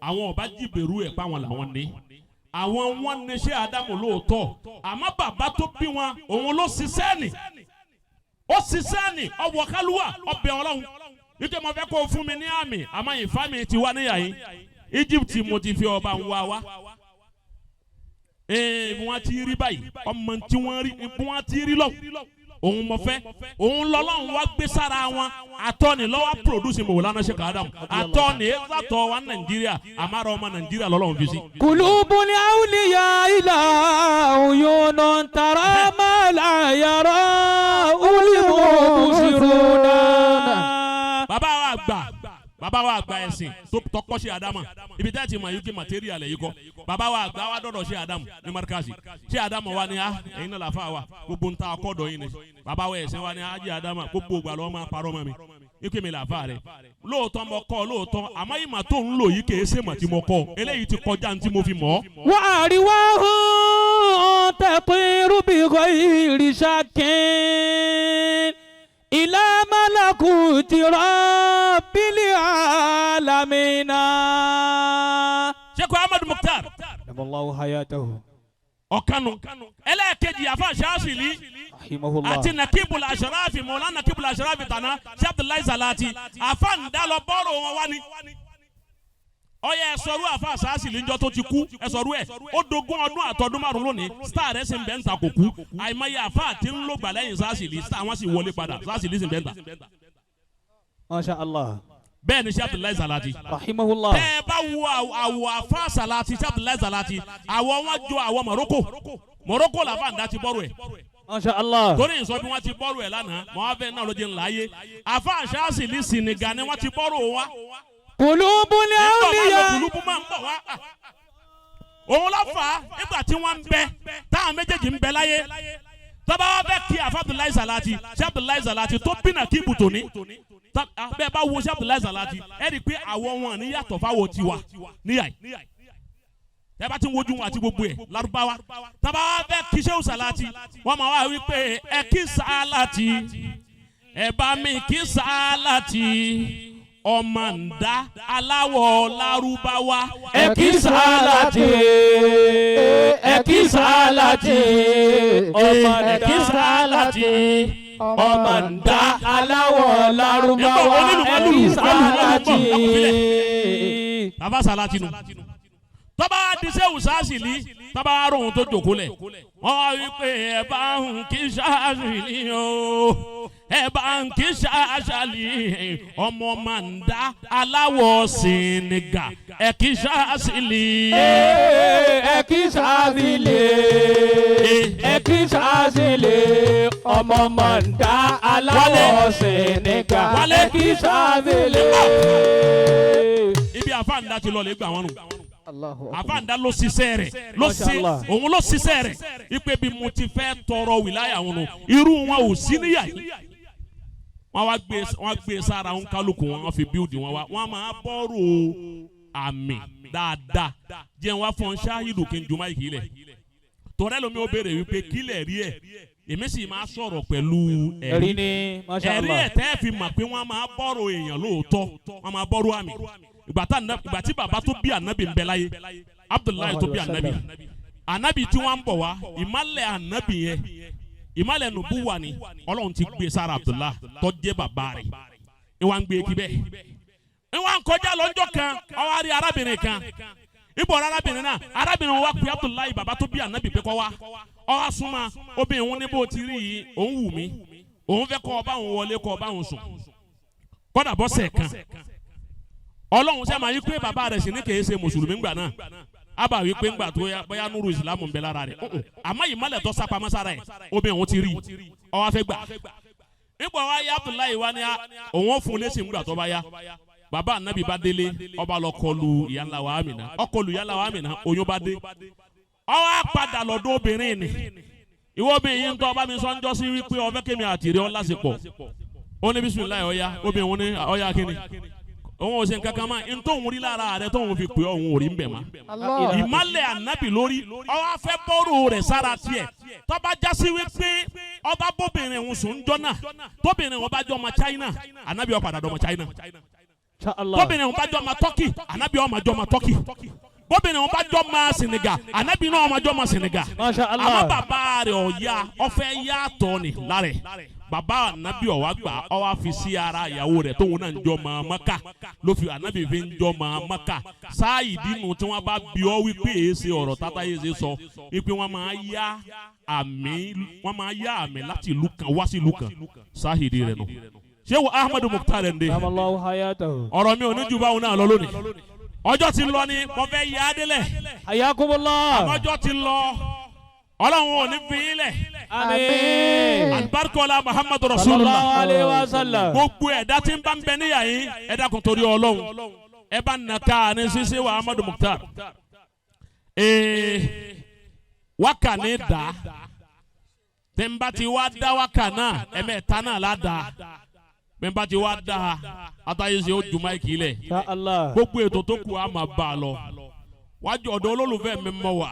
àwọn ọba jìbèrú ẹ̀ pa wọn làwọn ní àwọn wọn ní ṣé Adamu lóòótọ́, àmọ́ bàbá tó bí wọn, òun ló ṣiṣẹ́ nì, ó ṣiṣẹ́ nì, ọwọ́ kálúwà ọbẹ̀ Ọlọ́run nítorí mo fẹ́ kó o fún mi ní àmì, àmọ́ ìfá mi ti wá níyà yín Egypt, mo ti fi ọba ń wá wá. Ee, bí wọ́n ti rí báyìí, ọmọ tí wọ́n rí, bí wọ́n ti rí lọ́wọ́ òun mọ̀ fẹ́, òun lọ́lọ́run wá gbé sára wọn. Àtọ́ni lọ́wọ́ produce Mọ̀wòlánà Sheikh Adam. Àtọ́ni ẹ̀sàtọ̀ wa Nàìjíríà, àmàrà ọmọ Nàìjíríà lọ́lọ́run fi sí. قلوب الأولياء لها عيون ترى ما لا يرى المبصرون. Bàbá wa àgbà, bàbá wa àgbà ẹ̀sìn tó tọkọ́ ṣe Adama, ibi tẹ́ ti mọ̀ yìí kí material yìí kọ́. Bàbá wa àgbà wa dọ̀dọ̀ ṣe Adamu ní markasi. Ṣe Adamu wa ni a ẹ̀yin náà làfa wa, gbogbo ń ta akọ́dọ̀ yín ni. Bàbá wa ẹ̀sìn wa ni a jẹ́ Adama, gbogbo ìgbà lọ́wọ́ máa parọ́ mọ́ mi ikú mi làfa rẹ̀. Lóòótọ́ mo kọ́ lóòótọ́, àmọ́ ìmọ̀ tó ń lò yìí kìí ṣe mọ̀ tí mo kọ́. Eléyìí ti kọjá ní tí mo fi mọ̀ ọ́. وأرواح تطير بغير شك إلى ملكوت رب العالمين. Sheikh Ahmad Mukhtar. دام الله حياته. Ọ̀kanu ẹlẹ́ẹ̀kejì, àfa Ṣáṣìlì رحمه الله. Àti Nakibul Asharafi, Mọ̀lá Nakibul Asharafi tàná, Sheikh Abdullahi Salati, àfa ń dá lọ bọ́ọ̀rọ̀ wọn wá ni. Ọyẹ ẹsọrú àfa Ṣáṣìlì ńjọ tó ti kú, ẹsọrú ẹ ó dogun ọdún àtọdún 5 lónìí, star rẹ sì ń bẹ ń ta, kò kú. Àìmọye àfa àti ńlọgbà lẹ́yìn Ṣáṣìlì, star wọn sì wọlé padà, Ṣáṣìlì sì ń bẹ ń ta. ما شاء الله. Bẹ́ẹ̀ ni Sheikh Abdullahi Salati. رحمه الله. Tẹ́ ẹ bá wo àwọ̀ àfa Salati, Sheikh Abdullahi Salati, àwọ̀ wọn jọ àwọ̀ Morocco. Morocco làfà ń dá ti bọ́rù ẹ̀. ما شاء الله. Torí ìsọ bí wọ́n ti bọ́rù ẹ̀ lánàá, mọ́ wá fẹ́ náà ló jẹ́ ńlá yé. Àfa Ṣáṣìlì Senegal ni wọ́n ti bọ́rù wa. قلوب Ń bọ̀ wá lọ. الأولياء. Kùlùkù máa ń bọ̀ wá. Òun ló fà á nígbà tí wọ́n ń bẹ, táwọn méjèèjì ń bẹ láyé. Tọ́ba wa fẹ́ kí afa Abdullahi Salati, ṣé Abdullahi Salati tó bínà kí ibùtò ní bẹ́ẹ̀ bá wo ṣé Abdullahi Salati, ẹ rí i pé àwọ̀ wọn ní yàtọ̀ fáwọ̀ tiwa níyà yìí. Tẹ́ bá ti ń wojú wọn àti gbogbo ẹ̀ Lárúbáwá. Tọ́ba wa fẹ́ kí Ṣéhù Salati, wọ́n máa wá wí pé ẹ kí Salati, ẹ bá mi kí Salati, ọmọ ń dá aláwọ̀ Lárúbáwá. Ẹ kí Salati, ẹ kí Salati, ọmọ Ẹ kí Salati, ọmọ ń dá aláwọ̀ Lárúbáwá. Ẹ kí Salati. Bàbá Salati nù. Tọ́ba di Ṣéhù Sásìlì, tọ́ba aróhun tó jòkó lẹ̀, wọ́n wá wí pé ẹ bá ń kí Sásìlì o, ẹ bá ń kí Sásàlì, ọmọ máa ń dá aláwọ̀ Senegal, ẹ kí Sásìlì. Ẹ kí Sásìlì, ẹ kí Sásìlì, ọmọ mọ̀ǹdá aláwọ̀ Senegal. Wálé. Ẹ kí Sásìlì. Ibi àfáàndá ti lọ lè gbà wọ́n nù. Allahu akbar. Àfáàndá ló ṣiṣẹ́ rẹ̀, ló ṣe Mashallah. òun ló ṣiṣẹ́ rẹ̀ ipe bí mo ti fẹ́ tọrọ wìláyà wọn nù, irú wọn ò sí níyà yìí. Wọ́n gbé sára ń kálukú wọn, wọ́n fi bíldì wọn wá, wọ́n máa bọ́rò àmì dáadáa. Jẹ́ wá fọ́n ṣáhìdù kí n jùmọ̀ ìkìlẹ̀ lẹ̀ tọ́rẹ́ lomi ó béèrè wípé kílẹ̀ rí ẹ̀, èmi sì máa sọ̀rọ̀ pẹ̀lú Ẹ̀rí ẹ̀rí ni, Masha ẹ̀rí Allah. ẹ̀ tẹ́ fi mọ̀ pé wọ́n máa bọ́rò èèyàn lóòótọ́, wọ́n máa bọ́rò àmì. Ìgbà tí bàbá tó bí ànábì ń bẹ láyé, Abdullahi tó bí ànábì, ànábì tí wọ́n ń bọ̀ wá, ìmálẹ̀ ànábì yẹn, ìmálẹ̀ nùbúwà ni Ọlọ́run ti gbé sára Abdullahi tó jẹ́ bàbá rẹ̀. Ìwà ń gbé kí bẹ́ẹ̀ ìwà ń kọjá lọ́jọ́ kan, ó wá rí arábìnrin kan. Ibò arábìnrin náà, arábìnrin wa pè Abdullahi bàbá tó bí ànábì pé kó wá. Ó wá súnmọ́ obìnrin òun ní bó ti rí yìí, òun wù mí, òun fẹ́ kọ́ ọba òun wọlé, kọ́ ọba òun sùn, kọ́dà bọ́sẹ̀ kan. Ọlọ́run sẹ́ máa yí pé bàbá rẹ̀ sì ní kìí ṣe mùsùlùmí ńgbà náà, ábà wí pé ńgbà tó yá bóyá nuru ìsìlámù ń bẹ lára rẹ̀. Ọ̀hún. Àmọ́ ìmọ̀lẹ̀ tó sápamọ́ sára ẹ̀, obìnrin òun ti rí, ó wá fẹ́ gbà. Nígbà wá yá, Abdullahi wá ní òun ó fún un lésì ńgbà tó bá yá. Bàbá anabi bá délé, ọba lọ kọlu ìyá ńlá wa Amina, ó kọlu ìyá ńlá wa Amina, oyún bá dé. Ó wá padà lọ́dọ̀ obìnrin ni, ìwọ obìnrin yìí ń tọ́ ọba mi sọ ń jọ́ sí wípé ó fẹ́ kémi àtìrí ọ lásìkò. Ó ní bisimilayi, ọ̀ya obìnrin òun ní ọ̀ya kíni, òun ò ṣe nǹkan kan mọ́, n tóun rí lára rẹ tóun fi pè ọ́, òun ò rí ń bẹ̀ mọ́. Allah. Ìmálẹ̀ ànábì lórí, ó wá fẹ́ bọ́rù rẹ̀ sára tiẹ̀. Tọ́ba jásí wípé ọba bóbìnrin òun sùn jọ́nà, tóbìnrin òun bá jọ ọmọ China, ànábì ó padà dọmọ China. Masha Allah. Tóbìnrin òun bá jọ ọmọ Turkey, ànábì ó máa jọ ọmọ Turkey. Bóbìnrin òun bá jọ ọmọ Senegal, ànábì náà ó máa jọ ọmọ Senegal. Masha Àmọ́ Allah. bàbá rẹ̀ ọ̀ya ọ̀fẹ́ yàtọ̀ ni lára ẹ̀. Bàbá ànábì ọ̀wá gbà, ọ̀wá fi sí ara ìyàwó rẹ̀ tóun náà ń jọ ọmọ Maka, ló fi ànábì fi ń jọ ọmọ Maka. Sáàyè dínú tí wọ́n bá bí ọ wípé èé ṣe ọ̀rọ̀ tátá yé ṣe sọ wípé wọ́n máa yá àmì, wọ́n máa yá àmì láti ìlú kan wá sí ìlú kan, sáhìdì rẹ̀ nù. Ṣé wo Ahmadu Mukhtar ẹ̀ ń dé? Allahu hayatahu. Ọ̀rọ̀ mi ò ní ju báwọn náà lọ lónìí. Ọjọ́ ti lọ ni mo fẹ́ yá délẹ̀. Hayakumullah. Ọjọ́ ti lọ, Ọlọ́run ò ní fi yín lẹ̀. Àmín. Alibarikola Muhammadu Rasulullah. Sallallahu alayhi wa sallam. Gbogbo ẹ̀dá tí ń bá ń bẹ níyà yín, ẹ dákun torí Ọlọ́run, ẹ bá nà ká ní sise wa Ahmadu Mukhtar. Wákà ní dá tẹ́nba ti wá dá wákà náà, ẹ̀mẹ́ta náà la dá tẹ́nba ti wá dá atayese ó jùmọ̀ ìkìlẹ̀. Insha Allah. Gbogbo ètò tó kù á máa bá a lọ wájú ọ̀dọ̀ olólùfẹ́ mi mọ̀ wá.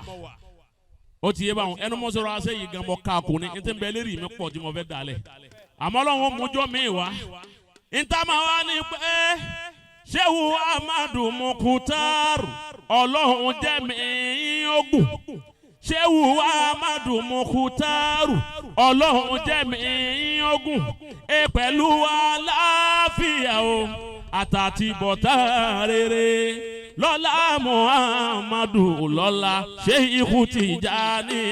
Ó ti yé báwọn ẹnu mọ́ sọ̀rọ̀ ase yìí gan mọ́ ká kò ní ntẹ́ bẹ́ẹ̀ lérí mi pọ̀ tí mo fẹ́ dalẹ̀, àmọ́ Ọlọ́run mújọ́ mi wá ntàmà wá ní pé Ṣéwù Ahmadu Mukhtar, Ọlọ́run jẹ́ mi ogun. Ṣéwù Ahmadu Mukhtar, Ọlọ́run jẹ́ mi ogun e pẹ̀lú àlàáfíà o, àtàtì bọ̀tá rere, lọ́lá Muhammadu, lọ́lá Ṣéhìkù Tìjàní.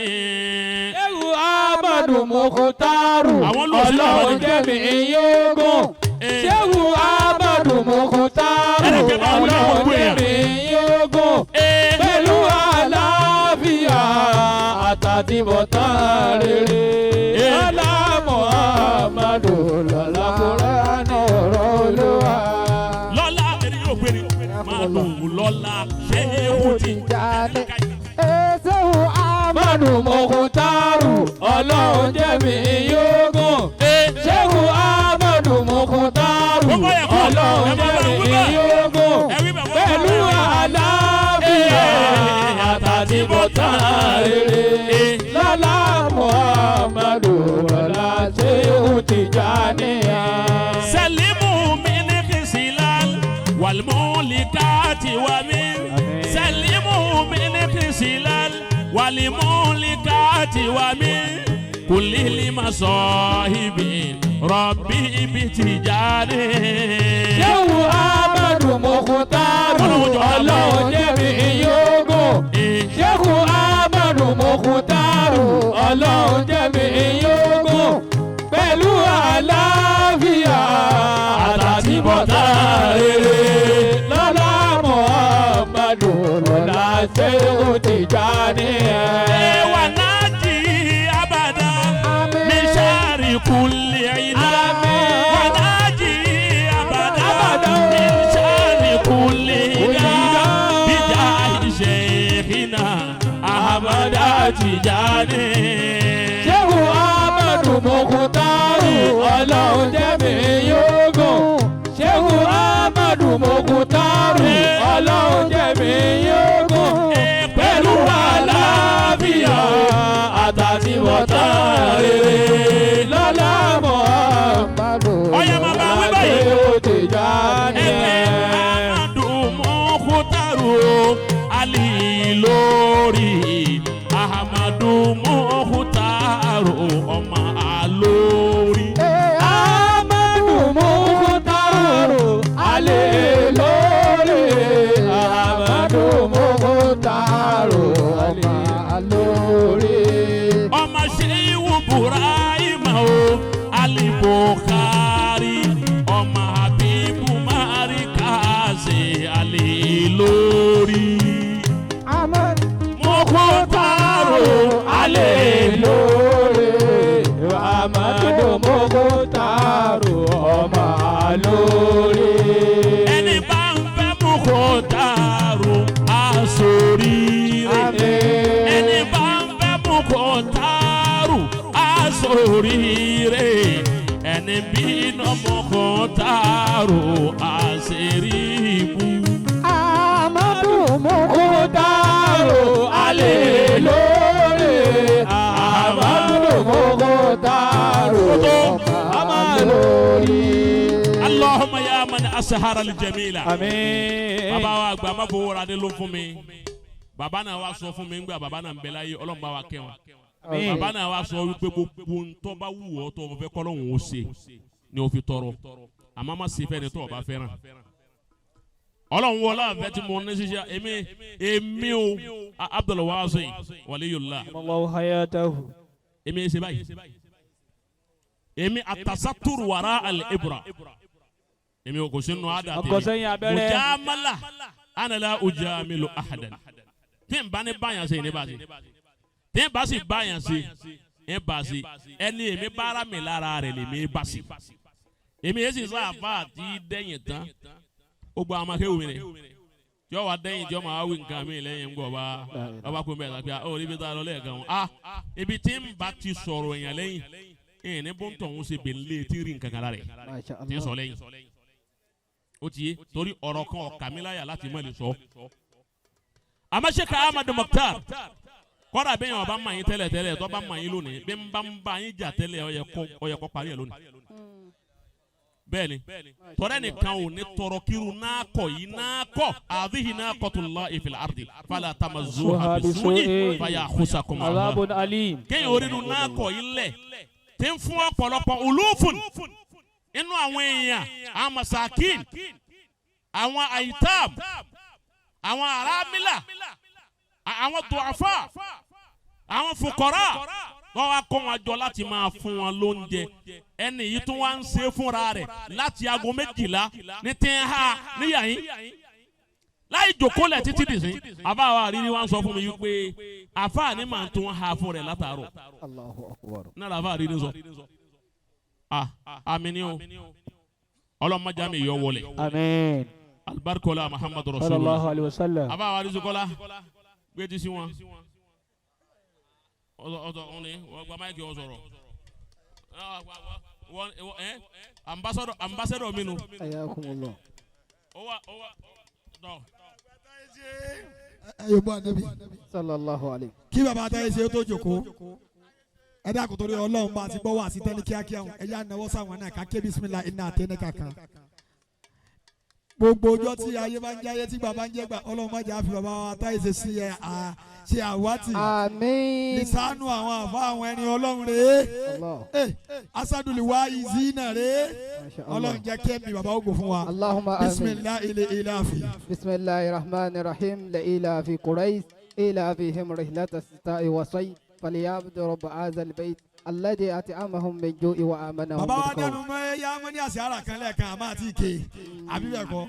Ṣéwù Ahmadu Mukhtaru. Àwọn olùsìn náà Ọlọ́run wà ní- jẹ́ mi yógùn. Ṣéwù Ahmadu Mukhtaru. Ẹnìkan bá wọlé Ọlọ́run gbogbo jẹ́ èèyàn. mi yógùn. Pẹ̀lú àlàáfíà àtàtìbọ̀tán rere. Lọ́lá Muhammadu, lọ́lá Kúránì ọ̀rọ̀ Olúwa. Lọ́lá ẹni yóò gbé ni máa dùn lọ́lá Ṣéhìkù Tìjàní. Ṣéhù Ahmadu Mukhtaru, Ọlọ́run Ọlọ́run jẹ́ mi yógùn. Ṣéhù Ahmadu Mukutaru. Ó bá yẹ kú. Ọlọ́run Ẹ má jẹ́ bá mi wí bẹ́ẹ̀. yógùn. Ẹ wí bẹ́ẹ̀, wọ́n Pẹ̀lú àlàáfíà àtàtìbọ̀tán rere. Lọ́lá Muhammadu lọ́lá Ṣéhù Tìjàníyà. Sẹ̀límù mi ní kìsìlá wàlmúlìkàtì wà mí. Sẹ̀límù mi ní kìsìlá wàlmúlìkàtì wà mí. Kùlìlì mà sọ ibi rọ̀bì ibi Tìjàní. Ṣéhù Ahmadu Mukutaru. Ọlọ́run jẹ́ mi yógùn. Ṣéhù Ahmadu Mukutaru. Ọlọ́run jẹ́ mi yógùn. Pẹ̀lú àlàáfíà àtàtìbọ̀tán rere. Lọ́lá Muhammadu lọ́lá Ṣéhù Tìjàníyà. Wà náà jí abàdá mi ṣáàrì kùlì ìdá. Wà náà jí abàdá mi ṣáàrì kùlì ìdá. Bíjà ìṣèkínà Ahmada Tijani. Ṣéhù Ahmadu Mukutaru Ọlọ́run jẹ́ mi yógùn. Ṣéhù Ahmadu Mukutaru Ọlọ́run jẹ́ mi yógùn. Pẹ̀lú àlàáfíà àtàtìwọ̀tán rere. Lọ́lá Muhammadu Ọ̀yá máa bá wí báyìí. Ṣéhù Tìjàní. Ẹgbẹ́ Ahmadu Mukutaru Ali lórí Ahmadu Mukutaru ọmọ àlórí. Ahmadu Mukutaru alẹ́ lórí. Ahmadu Mukutaru alẹ́ lórí. Ọmọ Ṣéwù Burahima o Ali Bukhari ọmọ Habibu Marikaze Ali lórí. Mukutaru Ali lórí. Ahmadu Mukutaru ọmọ lórí. Ẹni bá ń fẹ́ Mukutaru aṣoríire. Ẹni bá ń fẹ́ Mukutaru aṣoríire. Ẹni bínú Mukutaru aṣeríbu. Ahmadu Mukutaru alẹ́ lórí. Ahmadu Mukutaru ọmọ lórí. Allahumma ya man asahara aljamila. Àmín. Bàbá wa àgbà má fowó ra dé ló fún mi. Bàbá náà wá sọ fún mi ńgbà bàbá náà ń bẹ láyé, Ọlọ́run bá wa kẹ́ wọn. Bàbá náà wá sọ wípé gbogbo ntọ́ bá wù ọ́ tó o fẹ́ kọ́lọ́hún ó ṣe ni o fi tọrọ, àmọ́ má ṣe fẹ́ni tó o bá fẹ́ràn. Ọlọ́run wọlé àfẹ́ tí mo ní ṣiṣẹ́ èmi èmi o Abdul Wasi Waliyullah. Allahu hayatahu. Èmi ẹ ṣe báyìí, èmi àtàsátúrù wàrà al-ibra, èmi ò kò sínú àdá tèmi. Ọgọ́sẹ́yìn abẹ́rẹ́. Mujamala ana la ujamilu ahadan. Tí n bá ní báyàn ṣe ní bá ṣe, tí n bá sì báyàn ṣe ń bá ṣe, ẹni èmi bára mi lára rẹ̀ lèmi bá ṣe. Èmi yẹn sì sọ àfa àti dẹ́yìn tán ó gba àwọn akéwì mi rẹ̀ tí ó wà dẹ́yìn tí ó máa wí nǹkan mi lẹ́yìn ńgbọ̀ bá ọba kún bẹ́ẹ̀ lápẹ́ ó rí ibi tá a lọ lẹ́ẹ̀kan wọn. Ah, ibi tí n bá ti sọ̀rọ̀ èèyàn lẹ́yìn ẹ̀yìn ní bóńtọ̀ ń ṣe bẹ̀ńlẹ̀ tí rí nǹkan kan lára rẹ̀ Masha tí ń sọ Allah. lẹ́yìn ó ti yé, torí ọ̀rọ̀ kan ọ̀kà mi láyà láti má lè sọ. Àmọ́ ṣé ká Ahmadu Mukhtar kọ́dà bẹ́ẹ̀ yẹn ọba mà yín tẹ́lẹ̀ tẹ́lẹ̀ tó bá mà yín lónìí, bí n bá ń bá yín jà tẹ́lẹ̀, ó yẹ kó parí ẹ̀ lónìí. Bẹ́ẹ̀ ni tọ́rẹ́ nìkan ò ní tọrọ kiru náà kọ̀ yìí náà kọ̀ àdìhì náà kọ̀tùlá fil ardi fala tamassuha bisu'i faya'khuzakum Azabun alim. Kéèyàn oríru náà kọ̀ yìí lẹ̀ tí ń fún ọ̀pọ̀lọpọ̀ ulufun inú àwọn èèyàn, àwọn masakin, àwọn aitam, àwọn aramila, àwọn duafa, àwọn fukara, wọ́n wá kó wọn jọ láti máa fún wọn lóúnjẹ. Ẹni yìí tún wá ń ṣe fúnra rẹ̀ láti aago 12 ní tí ń ha níyàyín láì jòkólẹ̀ títí dìsín. Àbá wa àrírí wa ń sọ fún mi wípé àfáà ní màá tún ha fún rẹ̀ látàárọ̀. Allahu akbar. Náà làbá àrírí sọ, ah, àmín ni o, ọlọ́mọdé mi yọ wọlé. Àmín. Alibarikola Muhammadu rasulillah. Sallallahu alayhi wa sallam. Àbá wa àrísí kọ́lá gbé ti sí wọn. Ọ̀sọ̀ ọ̀hún ni wọ́n gba mic ọ̀ sọ̀rọ̀. Wọ́n ẹ́ ambassador, ambassador mi nu. Ayakumullah. Ó wà, ó wà tọ̀. Ẹ yóò bọ́ ànábì. Sallallahu alayhi. Kí bàbá àtàyè ṣe tó jòkó, ẹ dákun, torí Ọlọ́run, bá a ti gbọ́ wá sí tẹ́lẹ̀ kíákíá wọn, ẹ yá náwó sáwọn náà ká ké bisimilah iná àtẹnẹ kankan. Gbogbo ọjọ́ tí ayé bá ń jẹ́ ayé, tí bàbá ń jẹ́ gbà, Ọlọ́run má jẹ́ àfi bàbá wa àtàyè ṣe sí ẹ à ṣe àwátì. Àmín. Lisanu àwọn àfa, àwọn ẹni Ọlọ́run rèé. Allah. Ẹ asaduli wa izina rèé. Masha Allah. Ọlọ́run jẹ́ kẹ́mi bàbá ogun fún wa. Allahumma amin. Bisimilah ilé ilé àfi. بسم الله الرحمن الرحيم. لإيلاف قريش إيلافهم رحلة الشتاء والصيف فليعبدوا رب هذا البيت الذي أطعمهم من جوع وآمنهم Bàbá wa من dẹnu خوف. mọ́ ẹ yá mọ́ ní àṣẹ ara kan lẹ́ẹ̀kan àmọ́ àti ike àbí bẹ́ẹ̀ kọ́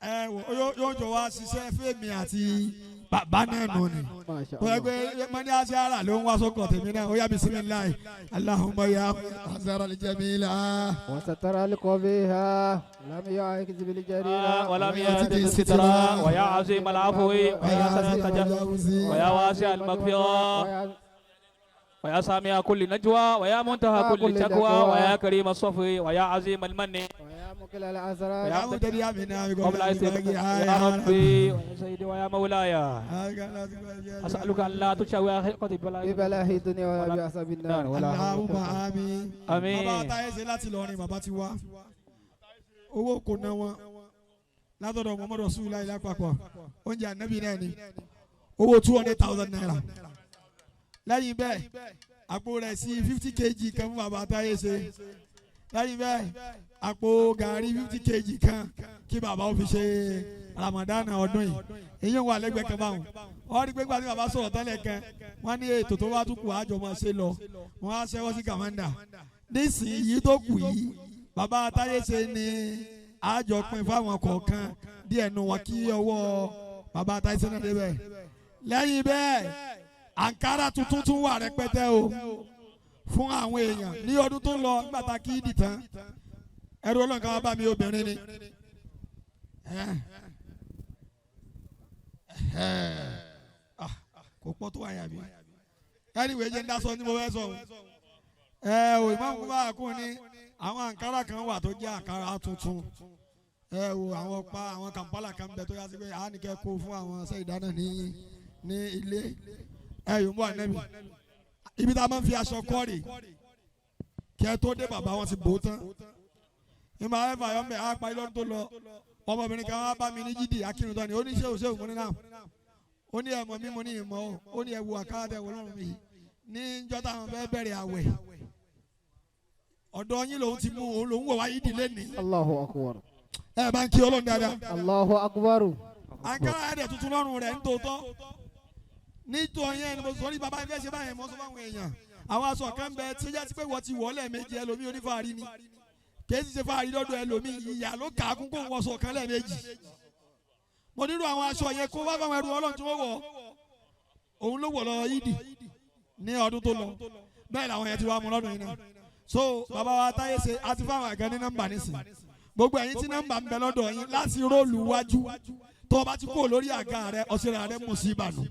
ẹ wò yóò jọ wá ṣiṣẹ́ fẹ́mi àti bàbá náà nù ni. ما شاء Tó yẹ الله. pé mọ́ ní àṣẹ ara ló ń wá sọ́kọ̀ tèmi náà. Ó yá, bisimilayi Allahumma ya azara aljamila. وستر القبيح لم يعكس بالجريرة ولم ويأتي يأت بالستر. الستر ويا عظيم العفو ويا حسن التجاوز ويا واسع المغفرة ويا ويا سامع كل نجوى ويا منتهى كل شكوى ويا كريم الصفو ويا عظيم المن ويا مكل العثرات يا مدري من قبل يا ربي ويا سيدي ويا مولاي، أسألك أن لا تشوي خلقتي بلا ببلاه الدنيا ولا بعذاب النار ولا حول Allahumma ولا àmín. آمين. Bàbá táyé ṣe láti lọrin, bàbá ti wá owó kò ná wọn látọ̀dọ̀ Muhammadu Rasulullah lápapọ̀, oúnjẹ ànábì náà ni, owó ₦200,000. Lẹ́yìn bẹ́ẹ̀, àpò rẹ̀ sí 50 kg kan fún bàbá táyé ṣe. Lẹ́yìn bẹ́ẹ̀, àpò gàrí 50 kg kan kí bàbá ó fi ṣe Ramadan ọdún yìí. Èyí ń wà lẹ́gbẹ̀ẹ́ kan báwọn. Wọ́n rí pé gbàdúrà bàbá sọ̀rọ̀ tẹ́lẹ̀ kan, wọ́n ní ètò tó bá tún kù àjọ máa ṣe lọ. Wọ́n á ṣẹ́wọ́ sí commander nísìnyí tó kù yìí. Bàbá táyé ṣe ni àjọ pín fáwọn kọ̀ọ̀kan díẹ̀ nu wọn kí ọwọ́ bàbá táyé ṣe náà débẹ̀. Lẹ́yìn bẹ́ẹ̀, àǹkárá tuntun tún wà rẹpẹtẹ o fún àwọn èèyàn. Ní ọdún tó lọ, nígbà tá a kí ìdì tán, ẹrú Ọlọ́run kan wá bá mi, obìnrin ni. Ah, kò pọ̀ tó wáyà bí. Anyway, jẹ́ ń dá sọ ní mo fẹ́ sọ o. Ẹ ò ìmọ̀ kó bá kún ní àwọn àǹkárá kan wà tó jẹ́ àǹkárá tuntun. Ẹ wò àwọn pa àwọn Kampala kan bẹ tó yá sí pé a ní kẹ́ kó fún àwọn ṣe ìdáná ní ilé. Ẹ yóò mú ànẹ́bí ibi tá a máa ń fi aṣọ kọ́ rè kí ẹ tó dé, bàbá wọn ti bò ó tán. Ìmọ̀ àwọn ẹ̀fà yọ̀ọ́ mẹ́ àpá ilé ọdún tó lọ, ọmọbìnrin kan wá bá mi ní jídì akínrun ni. Ó ní ṣé òṣèlú mo ní náà. Ó ní ẹ̀mọ́ mi, mo ní ìmọ̀ o. Ó ní ẹ̀wù àkàrà tẹ̀ wọ́n lọ́rùn mi yìí ní njọ́ táwọn fẹ́ bẹ̀rẹ̀ àwẹ̀, ọ̀dọ̀ yín lòun ti mú òun lòun wọ̀ wáyé ìdílé ní. Allahu akbar. Ẹ bá ń kí Ọlọ́run dáadáa. Allahu akbar. Àǹkárá ẹ̀dẹ̀ tuntun lọ́rùn rẹ̀ ń tòótọ́. Nítorí yẹn ni mo sọ ní bàbá ìfẹ́ ṣe báyẹn, mo sọ fáwọn èèyàn, àwọn aṣọ kan bẹ tí ó jẹ́ sí pé wọ́n ti wọ̀ lẹ́ẹ̀mejì, ẹlòmíì onífàárí ni, kìí sì ṣe fàárí lọ́dọ̀ ẹlòmíì, ìyà ló kà á kún kó wọ́n sọ kan lẹ́ẹ̀mejì. Mo nílò àwọn aṣọ yẹn kó wá fáwọn ẹrú Ọlọ́run tí wọ́n wọ̀. Òun ló wọ̀ lọ yídì ní ọdún tó lọ. Bẹ́ẹ̀ làwọn yẹn ti wá mú lọ́dún yìí náà. So bàbá wa táyé ṣe àti fáwọn àgàn ní nọ́mbà nísìn. Gbogbo ẹ̀yin tí nọ́mbà ń bẹ lọ́dọ̀ yín láti róòlù wájú, tó o bá ti kúrò lórí àga rẹ, ọ̀sẹ̀ rẹ mú sí ìbànú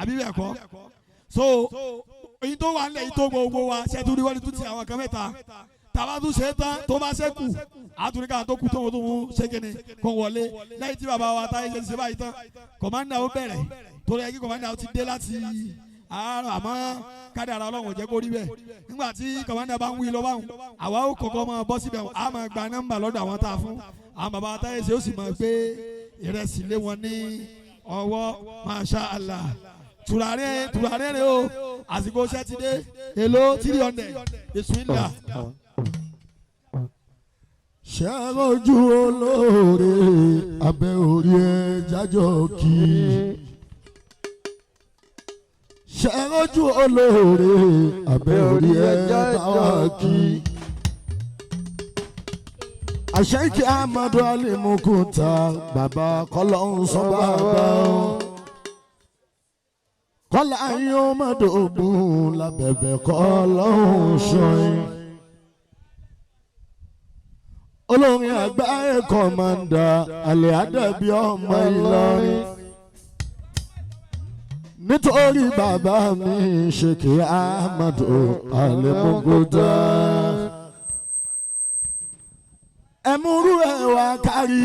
àbí bẹ́ẹ̀ kọ́. So èyí tó wà nílẹ̀ yìí tó gbogbo wa ṣẹ́tù rí, wọ́n ti tún ti àwọn kan mẹ́ta tàbá tún ṣe é tán, tó bá ṣẹ́kù àtúnika tó kù tó wọ́n tó ń ṣe kíni kó wọlé. Lẹ́yìn tí bàbá wa táyé ṣe ti ṣe báyìí tán, commander ó bẹ̀rẹ̀, torí ẹ kí commander ó ti dé láti àárọ̀, àmọ́ kádàrá Ọlọ́run ò jẹ́ kó rí bẹ́ẹ̀. Nígbà tí commander bá ń wí lọ báwọn, àwa ó kọ́kọ́ máa bọ́ síbẹ̀, á máa gba nọ́mbà lọ́dọ̀ àwọn tá a fún. Àwọn bàbá táyé ṣe ó sì máa gbé ìrẹsì lé wọn ní ọwọ́. Masha Allah, tùràrí tùràrí rẹ o, àsìkò iṣẹ́ ti dé. Èló? 300. Bismillah. Ṣàròjú olóore abẹ́ orí ẹ jájọ́ kí. Ṣàròjú olóore abẹ́ orí ẹ báwa kí. Àṣeyìkí Ahmadu Alimukuta, bàbá kọ́lọ́ ń sọ bàbá o. Kọ́lá yóò má dògùn lábẹ́bẹ̀ kọ́lọ́ ń ṣọyìn. Olórin àgbáyé, commander alẹ́ àdàbí ọmọ Ìlọrin. Nítorí bàbá mi Sheikh Ahmadu Al-Mukhtar. Ẹ̀múrú ẹ̀ wá kárí.